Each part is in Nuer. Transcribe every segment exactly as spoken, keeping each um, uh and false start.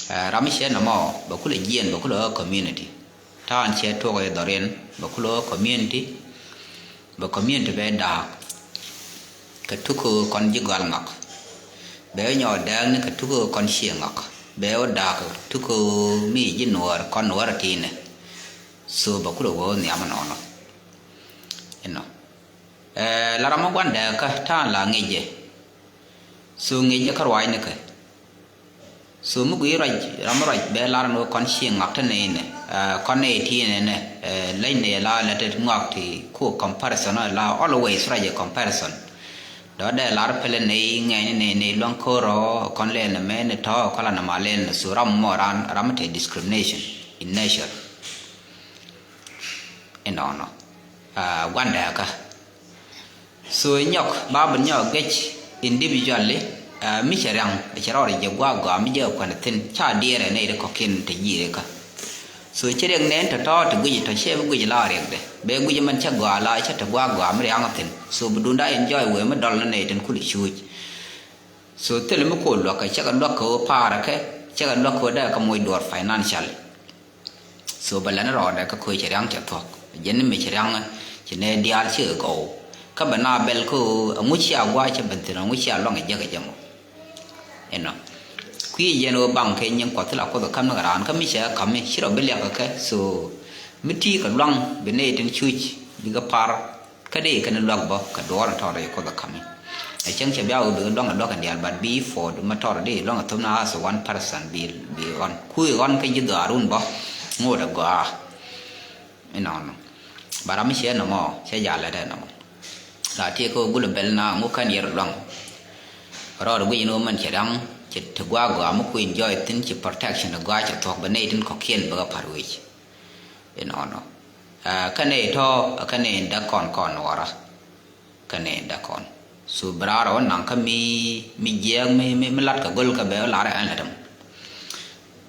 Ɛ, ram mi ciɛ nɔmɔ bɛ kulɛ jiɛn, bɛ kulɛ ɣä community. Ta̱a̱n ciɛ tuɔk ɛ dhɔriɛn, bɛ kulɛ ɣä community. Bɛ community bɛ da̱a̱k kɛ tuk kɔn ji̱ gɔal ŋɔak. Bɛ wä nyɔk dääkni kɛ tuk kɔn ciɛ ŋɔak. Bɛ wä da̱a̱k kɛ tuk mi ji̱ nuɔɔr kɔn nuɔɔr ti̱i̱nɛ. So bɛ kulɛ wä nhiam nɔnɔ. Inɔ. Ɛ, la ram mi gua̱n dääkä ta̱a̱n la ŋi̱cɛ. So ŋi̱cɛ kä ruaacnikɛ. So mi gui ruac, ram mi ruac bɛ lar ni kɔn ci ŋɔak ti nɛy nɛ, ɛ, kɔn nɛy ti nɛ nɛ, ɛ, leny nɛ la lɛ ti ŋɔak ti ku comparison, la always ruac ɛ comparison. Dɔ dɛ lar pɛlɛ nɛy ŋɛny ni nɛy, nɛy luaŋ ko̱r ɔ, kɔn lɛl ni mɛ ni tɔ, kɔn la ni ma lɛl ni. So ram mɔ ran, ram mi te discrimination in nature. Inɔnɔ. Ɛ, gua̱n dääkä. So nyɔk ba bi nyɔk gec individually, ɛ, mi cɛ riaŋ, cɛ rɔɔdɛ jɛ gua̱a̱k gɔaa mi jɛ kuɛn thi̱n, ca diɛɛrɛ nɛy ti kɔ̱kiɛn te ji̱ rikä. So ci riɛk nɛn tɔ̱tɔ̱ ti guic tɔ̱, cɛ bi guic la riɛkdɛ. Bɛ guic mɛn cä gɔaa la cä te gua̱a̱k gɔaa mi riaŋ thi̱n. So bi dunda enjoy wee mi dɔl ni nɛy tin kul cuuc. So thil mi ko̱o̱l luäk kɛ, cä kɛ luäk kɛ ɣöö pa̱a̱rä kɛ, cä kɛ luäk kɛ ɣöö dee kɛ moc duɔ̱ɔ̱r financially. So bɛ lɛn rɔɔdɛ kä ko̱ cɛ ria̱ŋ cɛ thuɔ̱k. Jɛn ni mi cɛ ria̱ŋ ci nɛ diaal ci gɔw. Kä bɛ na bɛl kä ɣöö ɛŋu cia gua̱a̱c cɛ ben thi̱n, ɛŋu cia luaŋ ɛ jek ɛ jɛ mɔ. Inɔ. Kui̱ jɛn ɣöö baŋ kɛ nyiŋ kuɔth thil a kuoth ɛ ka̱m ni kɛ raan kä mi cɛ ka̱mi ci rɔ bi liak kɛ kɛ. So mi ti kɛ luaŋ bi nɛy tin cuc bikɛ par. Kä dee kɛn luak bä kɛ duɔɔr in tɔɔr rɛy Kuoth ɛ ka̱mi. Ɛ cäŋ cɛ bia wee bi luaŋ ɛ luak in diaal, but bi Ford mɛ tɔɔr dee luaŋ ɛ thop na as one person bi, bi ɣɔn. Kui̱ ɣɔn kä ji̱ dhɔaarun bä ŋot ɛ gɔaa. Inɔnɔ. Ba ram mi ciɛ nɔmɔ, cɛ jal lɛ dee nɔmɔ. La tiɛ kä gulɛ bɛl na ŋu kɛn yɛr luaŋ. Rɔɔd guic in wä mɛn cɛ da̱ŋ, cɛ ti gua̱a̱k gɔaa mi kui̱ in jɔɔy thi̱n ci protection gɔaa cɛ thuɔ̱k bɛ nɛy tin kɔ̱kiɛn bɛ kɛ pa̱r wec. Inɔnɔ. Ɛ, kä nɛy tɔ̱, kä nɛy in däk kɔn kɔn nuɔɔrä. Kä nɛy in däk kɔn. So bi raar ɔ naŋ kä mi, mi jiɛɛk mi, mi, mi lat kɛ go̱l kä bɛ ɔ lar ɛn lät ɛmɔ.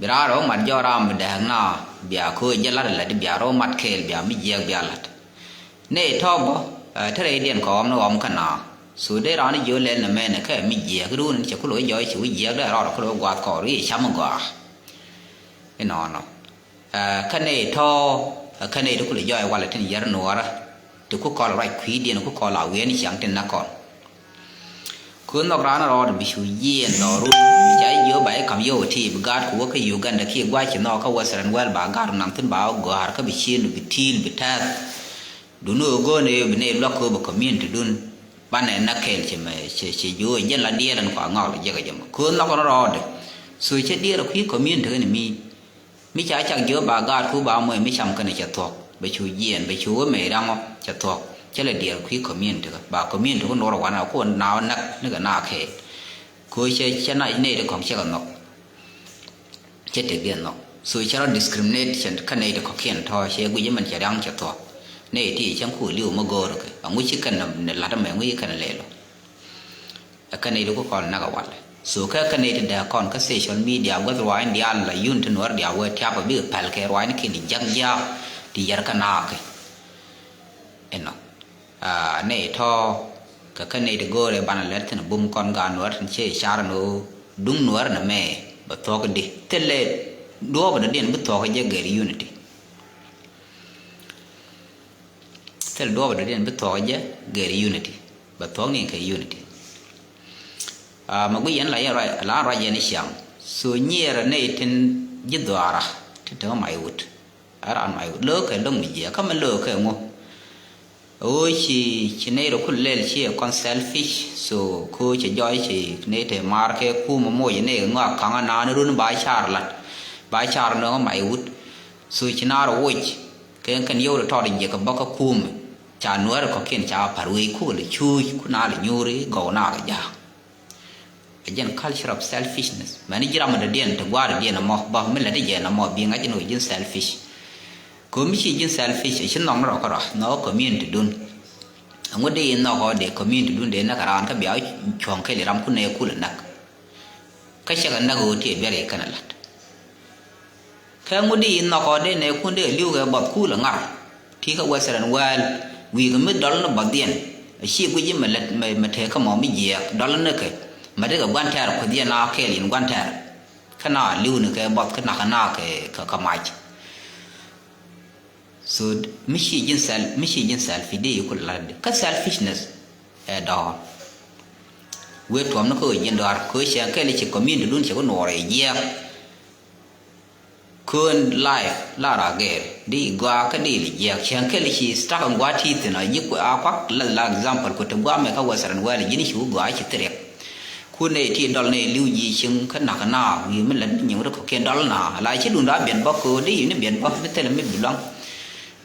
Bi raar ɔ mat jɔɔk ram bi dääk na bia ko̱ jɛ lat lät bia rɔ mat kɛɛl bia mi jiɛɛk bia lat. Nɛy tɔ̱ bä, ɛ, te rɛydiɛn kɛ ɣɔm ni ɣɔm kä na. So dee raan jiö lɛl ni mɛn kɛ mi jiɛɛk run cɛ kulɛ wä jɔɔc ci wä jiɛɛk dee rɔɔd kulɛ wä guath kɔɔr i̱ cam gɔaa. Inɔnɔ. Ɛ, kä nɛy tɔ̱, ɛ, kä nɛy ti kulɛ jɔɔc walɛ tin yɛr nuɔɔrä. Ti ku kɔl ruac kui̱diɛn ku kɔl a wi̱i̱ni ciaŋ tin na kɔn. Ku nhɔk raan rɔɔd bi cu yiëë dhɔru. Ca jiö ba i̱ ka̱m yio̱w ti bi gaat ku wä kä Uganda kiɛ gua̱c ci nhɔk kä Western world ba gaat naŋ thi̱n ba gɔ̱a̱r kä bi cien bi ti̱i̱l bi tɛth. Duni ɣöö go̱o̱n ëë bi nɛy luäk kööb ɛ community dun. Banɛ näk kɛɛl ci mɛ ci, ci jiö jɛn la diɛɛl ɛn kua ŋɔak lɛ jɛk ɛ jɛ mɔ. Ku nhɔk rɔɔd. So cɛ diɛɛl ɛ kui̱ community kɛn mi. Mi ca cak jiö ba gaat ku ba muɔc mi cam kɛn cɛ thuɔ̱k. Bɛ cu jiɛɛn, bɛ cu wä mɛ da̱ŋɔ cɛ thuɔ̱k. Cɛ lɛ diɛɛr kui̱ community kä. Ba community ku nuɔr wanɛ ku na wä näk ni kɛ na kɛɛl. Ku cɛ, cɛ na nɛy ti kɔ̱ŋ cɛ kɛ nhɔk. Cɛ tëkdiɛn nhɔk. So cɛ rɔ discriminate cɛ kä nɛy ti kɔ̱kiɛn tɔ̱ cɛ guic mɛn cɛ da̱ŋ cɛ thuɔ̱k. Nɛy ti cɛ ku li̱w mɛ go̱o̱r kɛ. Aŋu ci kɛn ni la̱t mɛ, aŋu ci kɛn lɛl ɔ. Ɛ kɛn nɛy ti ku kɔn näk ɛ walɛ. So kɛ kɛn nɛy ti dee kɔn kä social media guäth ruaacni diaal la yun ti nuɔr diaal wee tiap ɛ bikɛ pɛl kɛ ruaacni kɛn ti jak jiaak ti yɛr kä naak kɛ. Inɔ. Aa, nɛy tɔ̱ kɛ kɛn nɛy ti go̱o̱rɛ banɛ lɛt thi̱n bum kɔn gaat nuɔr tin cɛ car ni ɣöö duŋ nuɔr ni mɛ bɛ thuɔ̱k di. Thilɛ duɔ̱ɔ̱p dɔ̱diɛn bi thuɔ̱k jɛ gɛr unity. Thil duɔ̱ɔ̱p dɔ̱diɛn bi thuɔ̱k jɛ gɛr unity. Bɛ thuɔ̱k ni kɛ unity. Aa, mɛ guic yɛn la yɛn ruac, la ruac yɛn i̱ ciaŋ. So nyiɛɛrɛ nɛy tin ji̱ dhuaara ti te ɣä may wut. Ɛ raan may wut. Lo̱o̱kɛ lo̱ŋ mi jiɛɛk kä mɛ lo̱o̱kɛ ŋu. Ɣöö ci, ci nɛy rɔ kul lɛl ci ɛ kɔn selfish. So ko̱ cɛ jɔɔc ci nɛy te maar kɛ kumɛ moc nɛy ŋɔak ka̱ŋä naan run ba car lat. Ba car nöŋä may wut. So ci naar woc kɛ kɛn yio̱w tɔt jiɛk kɛ bä kä kumɛ. Ca nuäär kɔ̱kiɛn ca pa̱r wec kukɛ lɛ cuuc ku na lɛ nyuuri gɔw na kɛ ja̱a̱k. Ɛ jɛn culture of selfishness. Mɛni ji̱ ram dɔ̱diɛn te gua̱a̱r dɔ̱diɛn ɛmɔ bä mi lät i̱ jɛn ɛmɔ bi ŋa̱c ni wec ji̱n selfish. Kɛ mi ci ji̱n selfish ci nhɔk ni rɔ kärɔa nhɔk community dun. Ɛŋu dee in nhɔk ɔ dee community dun dee näk raan kä bia cuɔ̱ŋ kɛl i̱ ram kun nɛ kul ɛ näk. Kä cɛ kɛ näk ɣöö ti ɛ biɛr i̱ kɛn ɛ la̱t. Kɛ ŋut di in nhɔk ɔ dee nɛɛkun dee li̱w kɛ buɔth kuul ɛ ŋar. Ti kä Western world wi̱i̱ kɛ mi dɔl ni buɔthdiɛn. Ɛ ci guic i̱ mɛ lät mɛ, mɛ tëë kä mɔ mi jiɛɛk dɔl ni kɛ. Mɛ ti kɛ gua̱n tɛɛr kueth yɛn a kɛɛl in gua̱n tɛɛr. Kä kä na li̱w ni kɛ buɔth kä nak kä na kɛ kɛ kɛ mac. So mi ci ji̱n self, mi ci ji̱n selfish di ku lat di kä selfishness ɛ dɔɔr. Wee tuɔm ni kä ji̱n dɔɔr kä cɛ kɛl ci community dun cɛ ku nuɔɔr ɛ jiɛk. Kön life la ra gɛr di gɔaa kä di li jiɛk cɛ kɛl ci stuck in gɔaa ti thin a ji̱ ku a kuak la, la example ku ti gɔaa mɛ kä Western world ji̱n ci ku gɔaa ci thiriɛk. Ku nɛ ti dɔl nɛ li̱w ji̱ cieŋ kä nak na wi̱i̱ mi lät ni nyiŋ ri kɔ̱kiɛn dɔl na la ci dun daa biɛn bä köö di ni biɛn bä mi thilɛ mi bi luaŋ.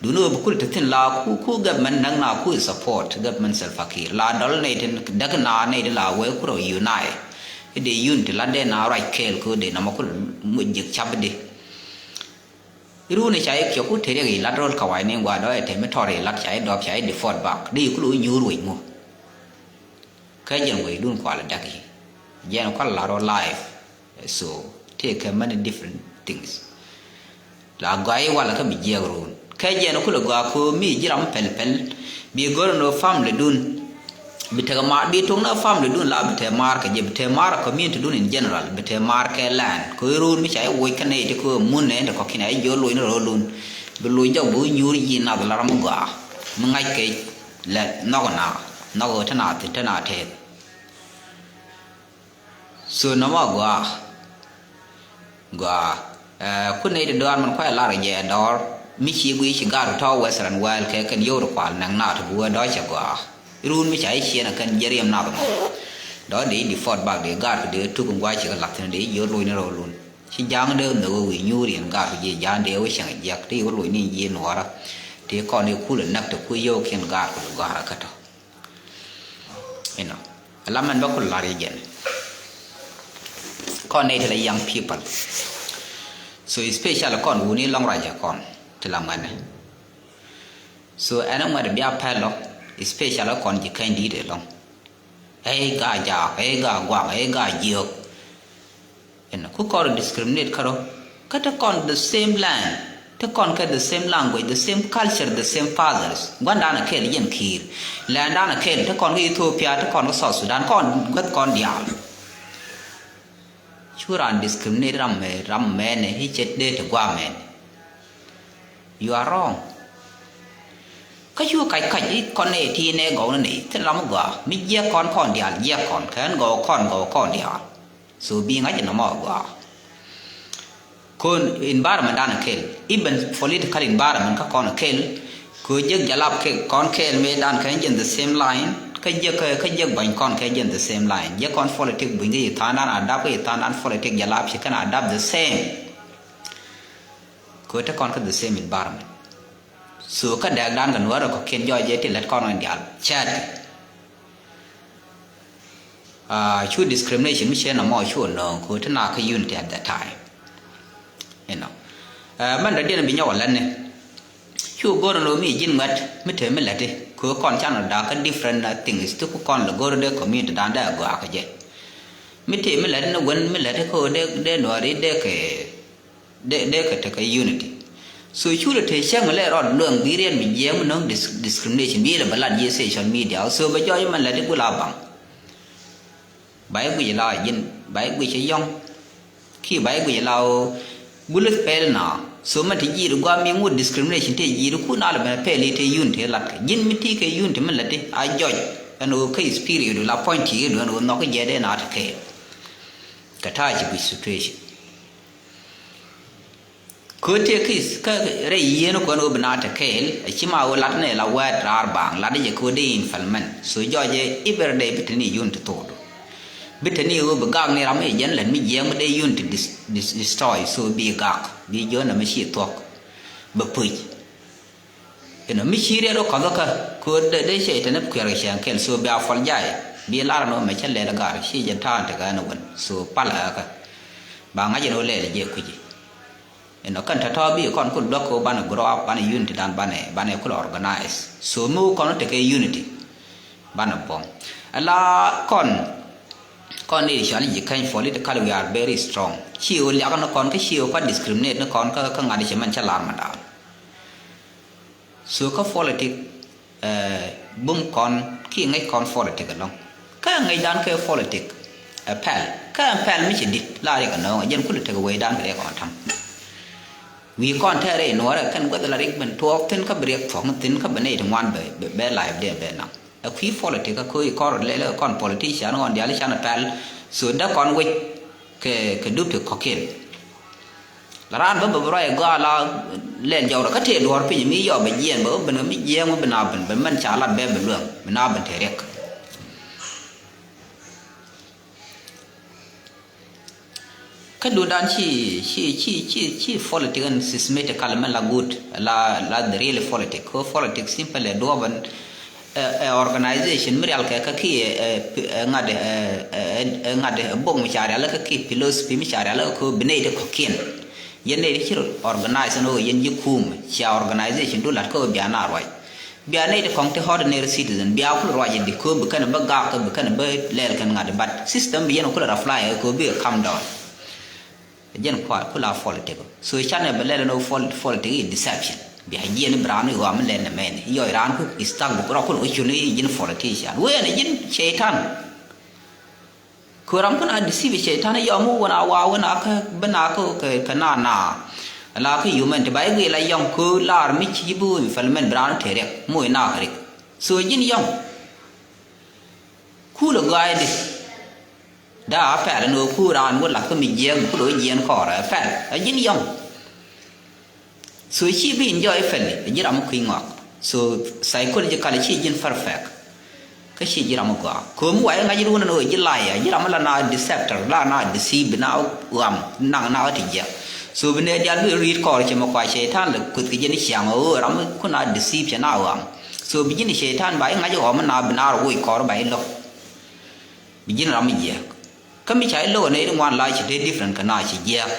Duni ɣöö bi kul te thi̱n la ku, ku government näk na ku support government Salva Kiir. La dɔl nɛy tin däk na nɛy tin la wee ku rɔ unite. I̱ dee unity la dee na ruac kɛɛl ku dee nɔmɔ kul mu ji̱k cap di. I̱ runi ca i̱ kiɔk ku te riɛk i̱ lat rol ka wac ni ŋuan dɔ̱ i̱ te mi tɔr i̱ lat ca i̱ dɔp ca i̱ deport back. Di i̱ kul wä nyuur wec mu. Kä jɛn wecdun kual däk i̱. Jɛn kual la rɔ life. So tëëkɛ many different things. La gɔaa i̱ walɛ kä bi jiɛɛk run. Kɛ jɛn kulɛ gɔaa ko mi ji̱ ram pɛl pɛl. Bi go̱r ni family dun. Bi tekɛ maar, bi tok ni family dun la bi te maar kɛ jɛ, bi te maar community dun in general, bi te maar kɛ land. Ko i̱ run mi ca i̱ woc kä nɛy ti ko mun nɛ in te kɔ̱kiɛn a i̱ jiɔ loc ni rɔ lun. Bi loc jɔk bi wä nyuur ji̱ nath la ram mi gɔaa. Mi ŋa̱c kɛ lɛ nhɔk na, nhɔk ɣöö te na thi̱n te na tɛth. So nɔmɔ a gɔaa. Gɔaa. Ɛ, kun nɛy ti dɔɔr min kuay lar jɛ dɔɔr mi ci guiy ci gar tɔ̱ Western world kɛ kɛn yio̱w ri kual nɛŋ na ti bi wee dɔ̱ cɛ gɔaa. Run mi ca i̱ ciɛn a kɛn jɛ riɛm nath mɔ. Dɔ̱ dee i̱ deport back dee gar ki dee tuk in gua̱c ci kɛ lath thi̱n dee i̱ jiö loc ni rɔw lun. Ci ja̱a̱ŋ dee nhök wi̱i̱ nyuur yɛn gar ki jiɛ ja̱a̱ŋ dee wä cäŋ jiɛk ti wä loc ni jiɛ nuɔɔrä. Ti kɔn i̱ kul in näk ti ku yio̱w kiɛn gar ki gɔ̱a̱rä kä tɔ̱. You know, ala mɛn bä kul lar yɛ jɛn. Kɔn nɛy ti la young people. So especially kɔn wuni lɔŋ ruacɛ kɔn ti la ŋuɛnɛ. So ɛn ŋuɛt bia pɛl lɔ, especially kɔn ji̱ kɛny di̱i̱t ɛlɔŋ. Ɛ i̱ gaa jaak, ɛ i̱ gaa guak, ɛ i̱ gaa jiök. Ɛn ku kɔn discriminate kärɔ. Kä te kɔn the same land. Te kɔn kɛ the same language, the same culture, the same fathers. Gua̱ndan a kɛl yɛn Kiir. Lɛndan a kɛl, te kɔn kɛ Ethiopia, te kɔn kɛ South Sudan, kɔn guäth kɔn diaal. Cu raan discriminate ram mɛ, ram mɛnɛ, i̱ cɛ dee te gua̱a̱ mɛnɛ. You are wrong. Kä cu kac kac i̱ kɔn nɛ ti nɛ gɔw ni nɛ, thil ram gɔaa. Mi jiɛk kɔn kɔn diaal, jiɛk kɔn. Kɛn gɔw kɔn, gɔw kɔn diaal. So bi ŋa̱c inɔ mɔ gɔaa. Kɔn environment dan a kɛl. Even political environment kä kɔn a kɛl. Kɛ jek jalap kɛ kɔn kɛl mëë dan kɛ jɛn the same line. Kä jek, kä jek bany kɔn kɛ jɛn the same line. Jek kɔn politic buny kɛ ithan dan adapt kɛ ithan dan politic jalap ci kɛn adapt the same. Kɛ te kɔn kä the same environment. So kä dɛɛk dan kɛ nuɔrɛ kɔ̱kiɛn jɔɔc jɛ ti lät kɔn kɛ diaal cɛɛt. Ah, cu discrimination mi cɛ nɔmɔ cu nööŋ kɛ ti na kä unity at that time. You know. Ah, mɛn dɔ̱diɛn bi nyɔk a lät ni. Cu go̱r ni lo mi ji̱n ŋuɛt mi te mi läti kɛ kɔn can da̱a̱k kä different, uh, things ti ku kɔn lɛ go̱r dee community dan dee a gɔaa kɛ jɛ. Mi te mi läti ni wen mi läti kɛ dee, dee nuɔri dee kɛ Dee, dee kɛ tekɛ unity. So cu lɛ te cäŋ lɛ rɔɔd luäŋ bi riɛn mi jiɛɛŋ mi no̱o̱ŋ dis-, discrimination bi lɛ bɛ lat jiɛ social media. So bɛ jɔɔc mɛn lɛ ti gul a baŋ. Ba i̱ guic la ji̱n, ba i̱ guic i̱ yɔ̱ŋ. Ki ba i̱ guic la o gul i̱ pɛl na. So mɛn ti ji̱ ri guam mi ŋut discrimination te ji̱ ri kun a lɛ ben a pɛl i̱ te unity lat kɛ. Ji̱n mi ti kɛ unity mɛn lɛ ti a jɔc. Ɛn ɣöö kä spirit la point ti i̱ duɔ̱n ɣöö nhɔk i̱ jɛ dee na te kɛ. Kɛ ta̱a̱ ci guic situation. Kööt tëë ki̱th kä rɛy yieen kɔn ɣöö bi na te kɛɛl, aci ma ɣöö lat nɛ la wɛɛt raar baaŋ, lat jɛ kööt dee in fɛl mɛn. So jɔɔcɛ i̱ bɛr dee bi te ni yun ti thok du. Bi te ni ɣöö bi gak ni ram i̱ jɛn lät mi jiɛɛŋ mi dee yun ti dis-, dis-, destroy. So bi gak, bi jiön nɛ mi ci thuɔ̱k. Bɛ puc. Inɔ mi ci riɛt wä kɔth kä kööt dee, dee cɛ itɛn kuɛɛr kɛ cɛɛŋ kɛl. So bia puɔl jay bi lar ni wä mɛ cä lɛl gar ci jɛ ta̱a̱n tekɛ ɛn wän. So pal ɛ kä ba ŋa̱c ɛn wä lɛl jɛ kui̱ci. Inɔ kɛn tɔ̱tɔ̱ bi kɔn kul luäk kɛ wä banɛ grow up, banɛ unity dan, banɛ, banɛ kul organize. So mi wä kɔn tekɛ unity banɛ buɔ̱m. Ala kɔn, kɔn ni cɔal ji̱ kɛny political, we are very strong. Ci wä liak ni kɔn kä ci wä kua discriminate ni kɔn kä, kä ŋa̱t cɛ mɛn cä lar ma daal. So kä politic, eh, bum kɔn ki ŋäc kɔn politic ɛlɔ̱ŋ. Kä ŋäcdan kɛ politic, Ɛ pɛl kä ɛn pɛl mi ci dit la riɛk ɛnɔɔŋ ɛ jɛn kulɛ tek wecdan kɛ riɛk ɔn ta̱ŋ. Wi̱i̱ kɔn tɛɛrɛ i̱ nuɔɔrɛ kɛn guäth la riɛk ben tuɔɔk thi̱n kä bi riɛk thuɔ̱k thi̱n kä bi nɛy ti ŋuan bɛ bɛ life dee bɛ naŋ. Ɛ kui̱ politic kä ko̱i kɔn rɔ lɛl ɛ kɔn politician ɣɔn diaal i̱ can ɛ pɛl. So dee kɔn wec kɛ kɛ dup ti kɔ̱kiɛn. La raan bä bä bä ruac ɛ gɔaa la lɛl jɔwrɛ kä tëë duɔ̱ɔ̱r piny mi yɔp bɛ jiɛɛn bɛ wä ben mi jiɛɛn wä ben a ben bɛ mɛn ca lat bɛ bɛ luäŋ ben a ben tëë riɛk. Kä duundan ci ci ci ci ci politic ɛn systematically mɛn la good la la the real politic ko politic simple ɛ duɔp ɛn ɛ ɛ organization mi rial kɛ kä ki ɛ ɛ ŋa̱t ɛ ɛ ŋa̱t ɛ bok mi ca rial kä ki philosophy mi ca rial kä ko bi nɛy ti kɔ̱kiɛn. Yɛn nɛy ti ci rot organize ɛn ɣöö yɛn ji̱ kum cia organization du lat kä ɣöö bia na ruac. Bia nɛy ti kɔŋ ti ordinary citizen bia kul ruac di kööb bi kɛn bä gak kä bi kɛn bä lɛɛl kɛn ŋa̱t, but system bi yɛn kul apply ɛ kööb bi kɛ come down. Jɛn kua kula politic. So canɛ bɛ lɛl ni pol- politic i deception. Bia jiɛn bi raan i ɣɔam lɛl ni mɛn i yɔc raan ku istak bi rɔ kul ɣöcun i ji̱n politician wee ni ji̱n ceitan. Kö ram kä na deceive ceitan yɔm wun a wa wun a kä bi na kä kɛ na na. La kä human ti ba i̱ gui la yɔŋ kö lar mi ci bi wun fɛl mɛn bi raan te riɛk mu i na kä rik. So ji̱n yɔŋ. Kulɛ gɔaaydi. Da a pɛl ni wä ku raan wä lath kä mi jiɛɛk mi kulɛ wä jiɛɛn kɔɔrɛ a pɛl a ji̱n yɔŋ. So ci bi enjoy pɛli a ji̱ ram mi kui̱ ŋɔak. So psychological ci ji̱n perfect. Kä ci ji̱ ram mi gɔaa ko̱mi wa i̱ ŋa̱c i̱ duun ni wä ji̱ lay a ji̱ ram mi la na deceptor la na deceive na ɣam naŋ na wä ti jiɛk. So bi nɛ dial bi ri̱i̱t kɔɔr cɛ mi kua cɛytan lɛ kueth kɛ ji̱n i̱ ciaŋ ɣöö ram mi kun a deceive cɛ na ɣam. So bi ji̱n i̱ cɛytan ba i̱ ŋa̱c i̱ ɣɔm mi na bi naar woc kɔɔr ba i̱ lo̱k. Bi ji̱n ram mi jiɛɛk. Kä mi ca i̱ lo̱k ɛ nɛy ti ŋuan la ci te different kɛ na ci jiɛɛk.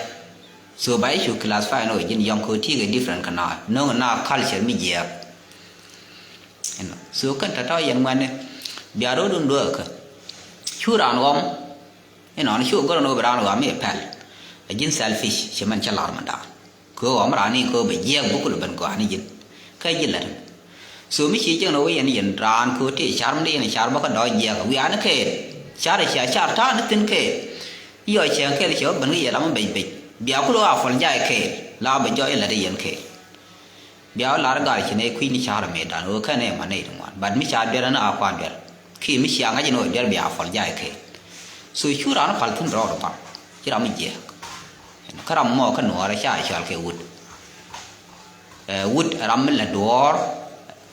So ba i̱ cu classify nɔ ji̱n yɔŋ ko̱ ti̱i̱ kɛ different kɛ na no̱ŋ na culture mi jiɛɛk. Inɔ so kɛn tɔ̱tɔ̱ yɛn ŋuɛ̈ni bia ro̱o̱dun dueekä. Cu raan ɣɔm inɔn cu gör ɛn ɣöö bi raan ɣɔm i̱ pɛl. Ɛ ji̱n selfish ci mɛn cä lar mɛn daan. Kɛ ɣöö ɣɔm raan ni kɛ ɣöö bɛ jiɛɛk bä kulɛ ben gɔaa ni ji̱n kä ji̱ lät. So mi ci jiäk ni wä yɛn yɛn raan kɛ ɣöö tëë car mi dee yɛn car bä kä dɔɔc jiɛɛk wiaa ni kɛɛl. Car cia car ta̱a̱ ni thi̱n kɛɛl. Yɔ cɛɛŋ kɛɛl cɛ wä ben kä yɛ lam mi bec bec bia kulɛ ɣöö a puɔl ja̱a̱c kɛɛl la bɛ jɔɔc lät i̱ yɛn kɛɛl. Bia wä lar gal ci nɛy kui̱ ni ca̱r mëëdan ɣöö kɛn ɛ man nɛy ti ŋuan but mi ca duer ɛn a kua duer. Kiɛ mi cia ŋa̱c ɛn ɣöö duer bia puɔl ja̱a̱c kɛɛl. So cu raan pal thi̱n rɔɔd bar ci ram mi jiɛɛk. Kä ram mɔ kä nuɔɔrɛ ca cɔal kɛ wut. Ɛ wut ram mi lɛ duɔɔr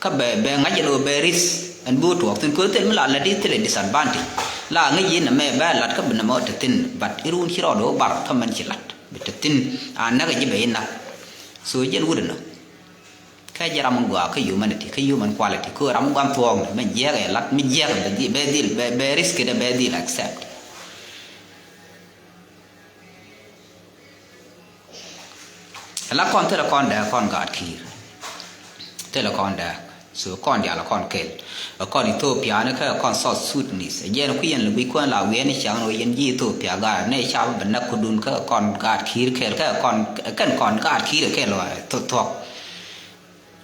kä bɛ bɛ ŋa̱c ɛn ɣöö bɛ risk ɛn bi wä tuɔɔk thi̱n köö thil mi la lät i̱ thilɛ disadvantage. La ŋäc in ɛmɛ bɛ lat kä bi nɛmɛ wä te thi̱n but i̱ ruun ci rɔɔd ɣöö bar kä mɛn ci lat bi te thi̱n a näk ɛ ji̱ bɛ i̱ näk. So jɛn wut ɛnɔ. Kä jɛ ram in gɔaa kä humanity kä human quality kä ram in guam thuɔɔk ni mɛ jiɛk ɛ lat mi jiɛk bɛ dhil bɛ dhil bɛ bɛ risk dɛ bɛ dhil accept. Ala kɔn thilɛ kɔn dɛ kɔn gaat ki̱i̱r. Thilɛ kɔn dɛ. So kɔn diaal kɔn kel. Kɔn Ethiopia ni kä kɔn South Sudanese. Jɛn kui̱ yɛn lɛ guic kuɛn la wiɛn ni ciaŋ ni wä yɛn ji̱ Ethiopia gaat ni ca bä bɛ näk kudun kä kɔn gaat ki̱i̱r kel kä kɔn kɛn kɔn gaat ki̱i̱r kel wä thuɔk.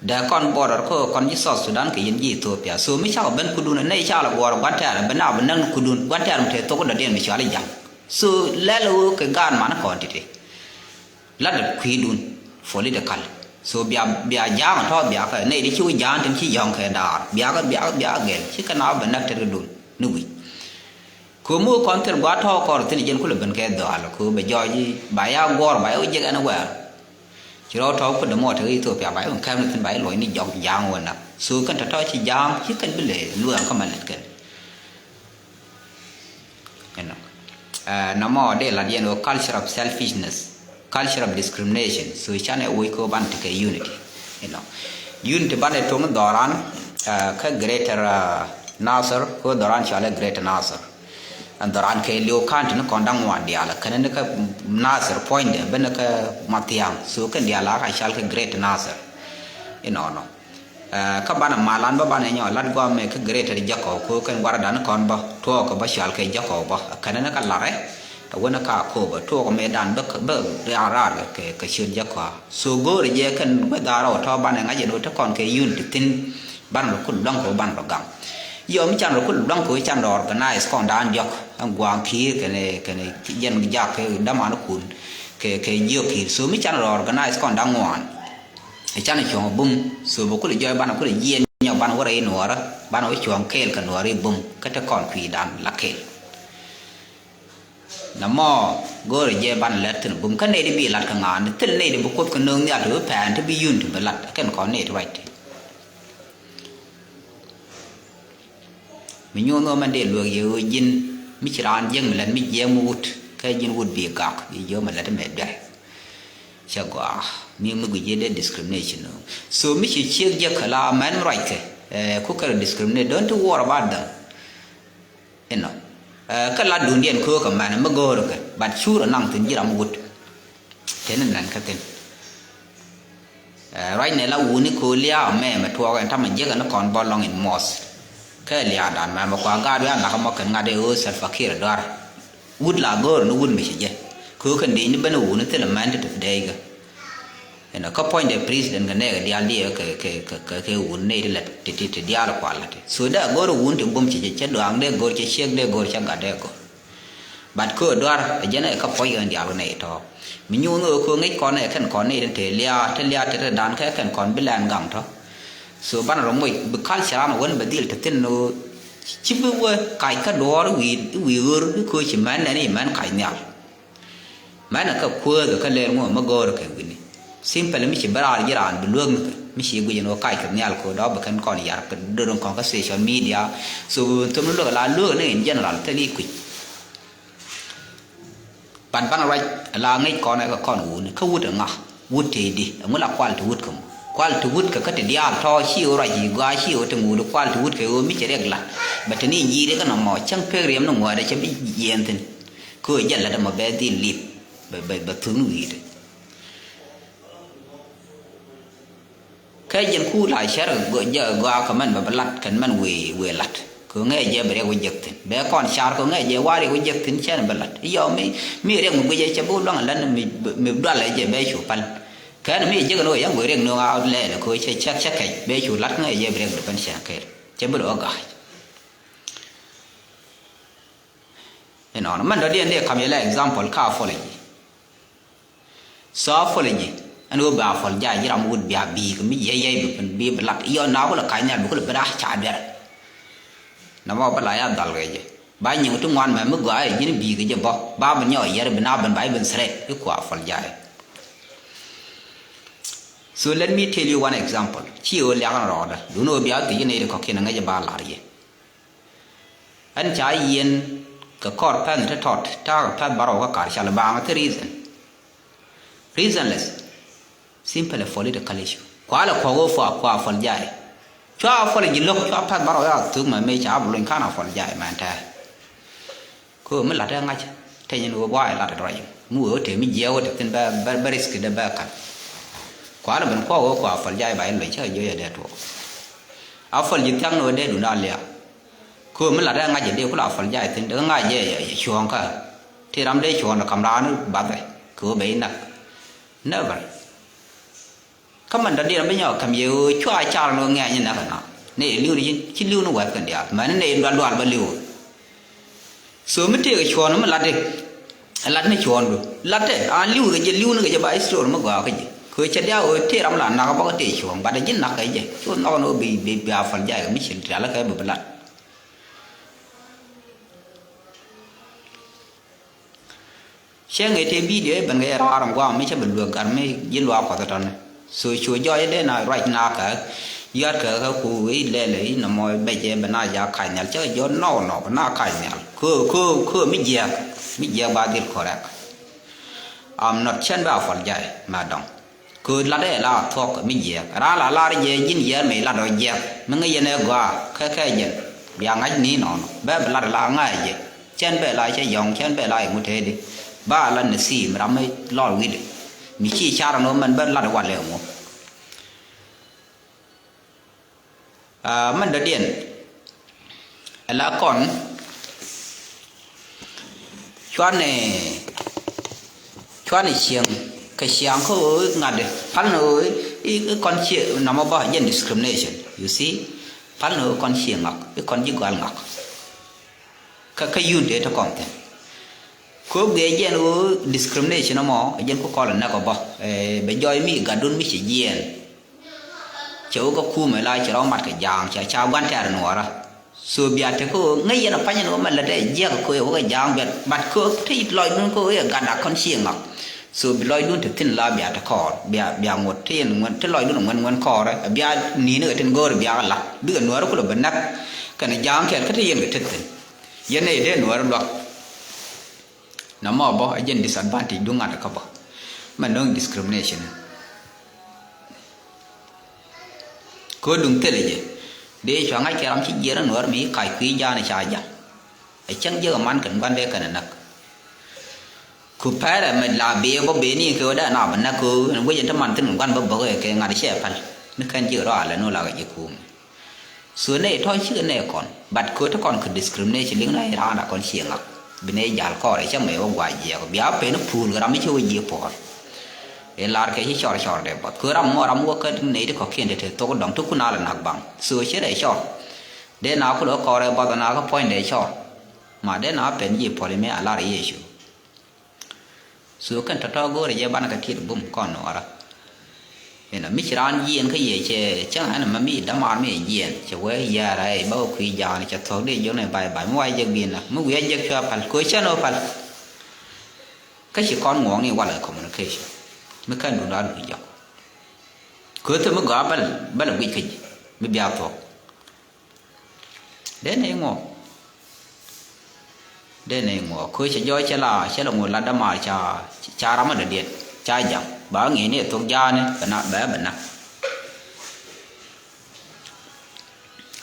Dee kɔn border kä kɔn ji̱ South Sudan kɛ yɛn ji̱ Ethiopia. So mi cakɔ ben kudun nɛy ca lɛ guɔ̱ɔ̱r gua̱n tɛɛr ben a bi näk ni kudun gua̱n tɛɛr mi te thok dɔ̱diɛn mi cɔal i̱ ja̱ŋ. So lɛl ɣöö kɛ gaat man kɔn ti̱ti̱. Lat dee kui̱dun political. So bia bia ja̱a̱ŋ tɔ̱ bia kɛ nɛy ti ci wä ja̱a̱ŋ tin ci yɔ̱ŋ kɛ daar bia kɛ bia kɛ bia kɛ gɛl ci kɛ na wä ben näk tɛr kɛ dun ni wi̱c. Kɛ mi wä kɔn thil gua̱a̱th tɔ̱ kɔr thi̱n jɛn kulɛ ben kɛ dhɔaal kɛ wä bɛ jɔɔc ba ya guɔ̱ɔ̱r ba ya wä jek ɛn wɛɛr. Ci rɔɔd tɔ̱ kudɛ mɔ te Ethiopia ba ya wä kɛm ni thi̱n ba ya luɔ̱c ni jɔk ja̱a̱ŋ wä näk. So kɛn tɔ̱ tɔ̱ ci ja̱a̱ŋ ci kɛn bi lɛ luɔ̱ɔ̱ŋ kä ma lät kɛn. Inɔ. Ɛ, nɔmɔ dee lat yɛn ɣöö culture of selfishness, culture of discrimination. So canɛ woc kɛ ɣöö banɛ tekɛ unity. Inɔ. Unity banɛ tuɔ̱ŋ dhɔran, ɛ, kä Greater, ɛ, Nasser, kä dhɔran cɔalɛ Greater Nasser. Ɛn dhɔran kɛ liw county ni kɔn da̱ŋ ŋuan diaal. Kɛn ni kä Nasser puɔ̱nydɛ, ben ni kä Mathiaŋ. So kɛn diaal a ka cal kɛ Greater Nasser. Inɔnɔ. Ɛ, kä banɛ malan bä banɛ nyɔ lat guamɛ kä Greater Jacob ko kɛn guardan kɔn bä tuɔɔk bä cual kɛ Jacob bä kɛn ni kä larɛ. Ɛ wän kä Akobo tuɔɔk mɛ dan bä bä raar raar kɛ kɛ ciöt Jacob. So go̱o̱rɛ jɛ kɛn bä dhaar ɔ tɔ banɛ ŋa̱c ɛn ɣöö te kɔn kɛ yun ti thi̱n ban rɔ kul luaŋ kɛ bä ban rɔ gaŋ. Yɔ mi can rɔ kul dɔŋ kɛ wee can rɔ organize kɔn dan diɔk ɛn gua̱a̱ŋ ki̱i̱r kɛnɛ kɛnɛ jɛn jak kɛ daman kun kɛ kɛ jiök ki̱i̱r. So mi can rɔ organize kɔn dan ŋuan ɛ can cuɔ̱ŋ bum. So bɛ kul jɔy banɛ kul jiɛn nyɔk banɛ wä rɛy nuɔrä banɛ wä cuɔ̱ŋ kɛɛl kɛ nuɔrä i̱ bum kä te kɔn kui̱ dan la kɛɛl. Na mɔ go̱o̱rɛ jɛ banɛ lɛt thi̱n bum kä nɛy di bi lat kɛ ŋa̱a̱n thil nɛy di bi kuoth kɛ nööŋ nhial ti bi pɛn ti bi yun ti bi lat kɛn kɔn nɛy ti ruac ti. Mi nyuun ɣöö mɛn dee lueek yɛ ɣöö ji̱n mi ci raan jiäk mi lät mi jiɛɛm wut kä ji̱n wut bi gak bi jiök mi lät mɛ duɛ. Cɛ gɔaa mi mi guic yɛ dee discrimination. So mi ci ciek jiäk kɛ la mɛn mi ruac kɛ ku kɛrɛ discriminate, don't you worry about them. Inɔ kä la dundiɛn köökä mɛn mi go̱o̱rä kɛ but cur anaŋ thi̱n ji̱ ram wut. Teni nɛn kä thi̱n. Ruacnɛ la wuni ko̱o̱l lia̱a̱ mɛ mɛ tuɔɔk ɛn tamɛ jiäk ɛn kɔn bä lɔŋ in muɔth. Kä lia̱a̱ dan mɛ mɛ kua gaat wiaa nakä mɔ kɛn ŋa̱t ɛ ɣöö Salva Kiir dɔ̱a̱r. Wut la go̱o̱r ni wut mi ci jɛ. Köökɛ ndi̱i̱c ni ben ɛ wuni thilɛ mɛn ti ti dɛɛckä. Inɔ kä puɔ̱nydɛ president kɛ nɛɛkɛ diaal diɛ kɛ kɛ kɛ kɛ wuni nɛy ti lɛ ti ti ti diaal kua lɛ ti. So dee go̱o̱r wuni ti bum ci jɛ cɛ dɔ̱a̱ŋ dee go̱o̱r cɛ ciek dee go̱o̱r cɛ gat dee go̱o̱r. But kä duar ɛ jɛn ɛ kä puɔ̱c ɣän diaal wä nɛy tɔ̱. Mi nyuun ɣöö kä ŋi̱c kɔn ɛ kɛn kɔn nɛy tin te lia̱a̱ te lia̱a̱ te te dan kɛ kɛn kɔn bi lɛn gaŋ tɔ̱. So banɛ rɔ moc bi culture an wän bɛ dhil te thin ɣöö ci bi wä kac kä duɔɔr i̱ wi̱i̱ i̱ wi̱i̱ ɣör i̱ köö ci mɛn nɛn i̱ mɛn kac nhial. Mɛn ɛ kä kuääth ɛ kä lɛɛr ŋuɔ̱ɔ̱mä gɔ̱rä kɛ wi̱ni. Simple mi ci bä raar ji̱ raan bi luäk ni kɛ mi ci guic ɛn ɣöö kac kɛ nhial kɛ ɣöö dɔ̱k bi kɛn kɔn yar kɛ dödun kɔn kä social media. So thom ni luäk ɛ la luäk ɛ ni in general thil i̱ kui̱c. Ban banɛ ruac ɛ la ŋi̱c kɔn ɛ kɛ kɔn wuni kä wut ɛ ŋa wut tëëdi ɛŋu la kual ti wut kɛ mɔ kual ti wut kɛ kä ti diaal tɔ̱ ci ɣöö ruac i̱ gɔaa ci ɣöö ti ŋuudi kual ti wut kɛ ɣöö mi ci riɛk la̱t. Bɛ te ni nyiiri kä nɔmɔ cäŋ pek riɛm ni ŋuɔ̱ɔ̱dɛ cɛ bi jiɛɛn thi̱n. Kä ɣöö jɛ la̱t ɛmɔ bɛ dhil lip bɛ bɛ bɛ thuk ni wi̱i̱dɛ. Kɛ jɛn ku la cär gɔaa kɛ mɛn bɛ bɛ lat kɛn mɛn wëë wëë lat kɛ ŋɛ jɛ bɛ riɛk wä jek thi̱n bɛ kɔn car kɛ ŋɛ jɛ wa riɛk wä jek thi̱n cɛn bɛ lat. Yɔ mi mi riɛk mi guic cɛ bi luaŋ lat mi mi dual jɛ bɛ cu pal. Kɛn mi jek ni wä yɛn wëë riɛk ni wä lɛɛl kɛ cɛ cɛ cɛ kɛc bɛ cu lat ŋɛ jɛ bɛ riɛk depɛn cɛ kɛɛl cɛ bi dɔ ga̱a̱c. Inɔnɔ mɛn dɔ diɛn dee kam yɛ la example ka apology. So apology ɛn ɣöö bɛ apologize ji̱ ram wut bia bi̱i̱k mi yɛy yɛy bi bi bi lat yɔ na kulɛ ka̱ny nhial bi kulɛ bi raa ca duer. Nɔmɔ bä la ya dhal kɛ jɛ ba nyiŋ ti ŋuan mɛ mi gɔaa yɛ ji̱n bi̱i̱k jɛ bä ba bi nyɔk yɛr bi na ben ba i̱ ben threat i̱ ku apologize. So let me tell you one example ci ɣöö liak ɛn rɔɔdä dun ɣöö bia thiec in nɛy ti kɔ̱kiɛn ŋäc ba lar yɛ. Ɛn ca yiɛn kɛ kɔr pɛn ti tɔt ta̱a̱ kɛ pɛth bärɔw kä kar cal baaŋ kä reason. Reasonless. Simple political issue. Kualɛ kuɔk wä fua kua apologize. Cua apology lo̱k cua pɛth bärɔw ya thuk mɛ mëë ca bi luny kan apologize mɛn tɛɛ. Kö mi lat ɛ ŋa̱c teny in wä buay lat ɛ ruac mi wee wä te mi jiɛɛk wä te thin bɛ bɛ risk dɛ bɛ ka̱n. Kualɛ ben kuɔk wä kua apologize ba in luny cä jɔyɛ dee tuɔk. Apology thia̱k ni wä dee dun a liak. Kö mi lat ɛ ŋa̱c ɛ dee kula apologize thi̱n dee ŋa̱c ɛ cuɔ̱ɔ̱ŋ kä. Ti ram dee cuɔ̱ɔ̱ŋ dee kam raan bathɛ kö ben inak. Never. Kä mɛn dɔ̱diɛn bi nyɔk käm yɛ ɣöö cua car ni ɣöö ŋɛ̈ny ni näk ɛnɔ ni li̱w ni ci li̱w ni wɛ̈th kɛn diaal mɛn ni dual dual bä li̱w. So mi tëëk cuɔ̱ɔ̱n mi latdi lat ni cuɔ̱ɔ̱ndu latdɛ an li̱w kɛ jɛ li̱w ni kɛ jɛ ba history mi gɔaa kä jɛ kɛ cɛ diaal ɣöö tëë ram la nak bä kä tëë cuɔ̱ɔ̱ŋ bat ji̱ nak kɛ jɛ cu nhɔk ni ɣöö bi bi bi a fal jay kɛ mi ci rial kɛ bi bi lat. Cɛ ŋee tëë bidio i̱ ben kɛ yɛ raar in guam mi cä bi luek gat mi ji̱ luaak kuɔth itɔni. So cu jɔɔc i̱ dee na ruac na kɛ yɔ̱a̱t kɛ kɛ ku i̱ lɛl i̱ nɔmɔ i̱ bɛc i̱ ben na jaak kac nhial cä kɛ jɔɔc nɔw nɔk na kac nhial kö kö kö mi jiɛɛk mi jiɛɛk ba dhil correct. Am nɔt cɛn bɛ a puɔl jay mɛ dɔŋ. Kööt latdɛ la thuɔ̱k mi jiɛɛk. Raan la lar jɛ ji̱n yɛɛr mi lat ɔ jiɛɛk. Mi ŋäc yɛn ɛ gɔaa kä kɛ jɛn. Bia ŋa̱c ni nɔnɔ. Bɛ bi lat la ŋa̱c jɛ. Cɛn bɛ la cɛ yɔ̱ŋ, cɛn bɛ la iŋu tëëdi. Ba la ni thii mi ram mi lɔr wi̱dɛ. Mi ci car ɛn ɣöö mɛn bä lat walɛ ŋu. Aa, mɛn dɔ̱diɛn. Ɛ la kɔn cuanɛ cuanɛ cieŋ kɛ ciaŋ kä ɣöö ŋa̱t pal ni ɣöö i̱ kɔn cie nɔmɔ bä jɛn discrimination. You see, Gal ni ɣöö kɔn cie ŋak, i̱ kɔn ji̱ gɔal ŋak. Kä, kä yun tëë te kɔn thi̱n. Kɛ ɣöö guiɛ jɛn ɣöö discrimination ɛmɔ, ɛ jɛn ku kɔl ɛ näk ɔ bä. Ɛ, bɛ jɔɔc mi gatdun mi ci jiɛɛn. Cɛ wä kä kumɛ la cɛ rɔ mat kɛ ja̱a̱ŋ, ca, ca gua̱n tɛ̈r nuɔɔrä. So bia tekɛ ɣöö ŋäc yɛn a pa̱ny ɛn ɣöö mɛ lät ɛ jiäk kɛ ɣöö yɛ wä kɛ ja̱a̱ŋ bia, but kɛ ɣöö te lɔcdun kɛ ɣöö yɛ gat a kɔn cie ŋak. So bi lɔcdun te thi̱n la bia te kɔɔr, bia, bia ŋuɔ̱t te yɛn ŋuɛn, te lɔcdun ŋuɛn ŋuɛn kɔɔrɛ, bia ni̱n kɛ tin go̱o̱r bia kɛ la. Bikɛ nuɔɔrä kulɛ bɛ näk kɛnɛ ja̱a̱ŋ kɛl kä te yɛn kɛ te thi̱n. Yɛn nɛy dee nuɔɔrä luak. Nɔmɔ bä, a jɛn disadvantage du ŋa̱t kä bä. Mɛ nöŋ discrimination. Kɛ ɣöö duŋ thilɛ jɛ. Dee cua ŋa̱c kɛ ram ci jiɛɛr in nuɔɔr mi kac kui̱ ja̱a̱n ca ja̱l. Ɛ cäŋ jiäk ɛ man kɛn gua̱n dee kɛn ɛ näk. Ku pɛrɛ mɛ la bee bä bee ni kɛ ɣöö dee na bɛ näk kɛ ɣöö ɛn guic ɛn te man thi̱n gua̱n bä bäk ɛ kɛ ŋa̱t cɛ päl. Ni kɛn ji̱ rɔ alɛ ni wä la kɛ ji̱ kuum. So nɛy tɔ̱ cikɛ nɛy kɔn, but kɛ ɣöö te kɔn kɛ discrimination liŋ na i̱ raan a kɔn cie ŋak. Bi nɛy ja̱l kɔɔr ɛ cä mɛ wä gua̱a̱c jiɛɛk bia pen puul kɛ ram mi ci wä jiɛ puɔl. Ɛ lar kɛ ci cɔr cɔr dee buɔth kɛ ɣöö ram mɔ ram wä kä nɛy ti kɔ̱kiɛn te te thok dɔ̱ŋ ti kun a lɛ nak baŋ. So ci rɛ cɔr. Dee na kulɛ kɔɔr ɛ buɔth na kä puɔ̱ny dee cɔr. Ma dee na pen jiɛ puɔl imɛ a lar Yecu. So kɛn tɔ̱tɔ̱ go̱o̱rɛ jɛ banɛ kɛ tiet bum kɔn nuɔɔrä. Inɔ mi ci raan jiɛɛn kä yɛ cɛ cäŋ ɛn mɛ mi dämaar mi jiɛɛn cɛ wee yɛɛr ɛ ba wä kui̱ ja̱a̱n cɛ thuɔ̱k dee jiɔn ɛ bay bay mi wa jɛ bi̱i̱n na mi wi̱i̱ a jɛ cuɛ pal kɛ cɛn ɔ pal. Kä ci kɔn ŋuɔ̱ɔ̱ŋ ni walɛ communication mi kɛn dun a dun jɔk. Kɛ thɛ mi gɔaa bäl bäl guic kä ji̱ mi bia thuɔ̱k. Dee nɛy ŋuɔ. Dee nɛy ŋuɔ. Kɛ cɛ jɔɔc cɛ la, cɛ la ŋuɔ la dämaar ca, ca ram a dɔ̱diɛn. Ca ja̱ŋ. Ba ŋi̱i̱c ni ɛ thok ja̱a̱ni, bɛ na, bɛ, bɛ na.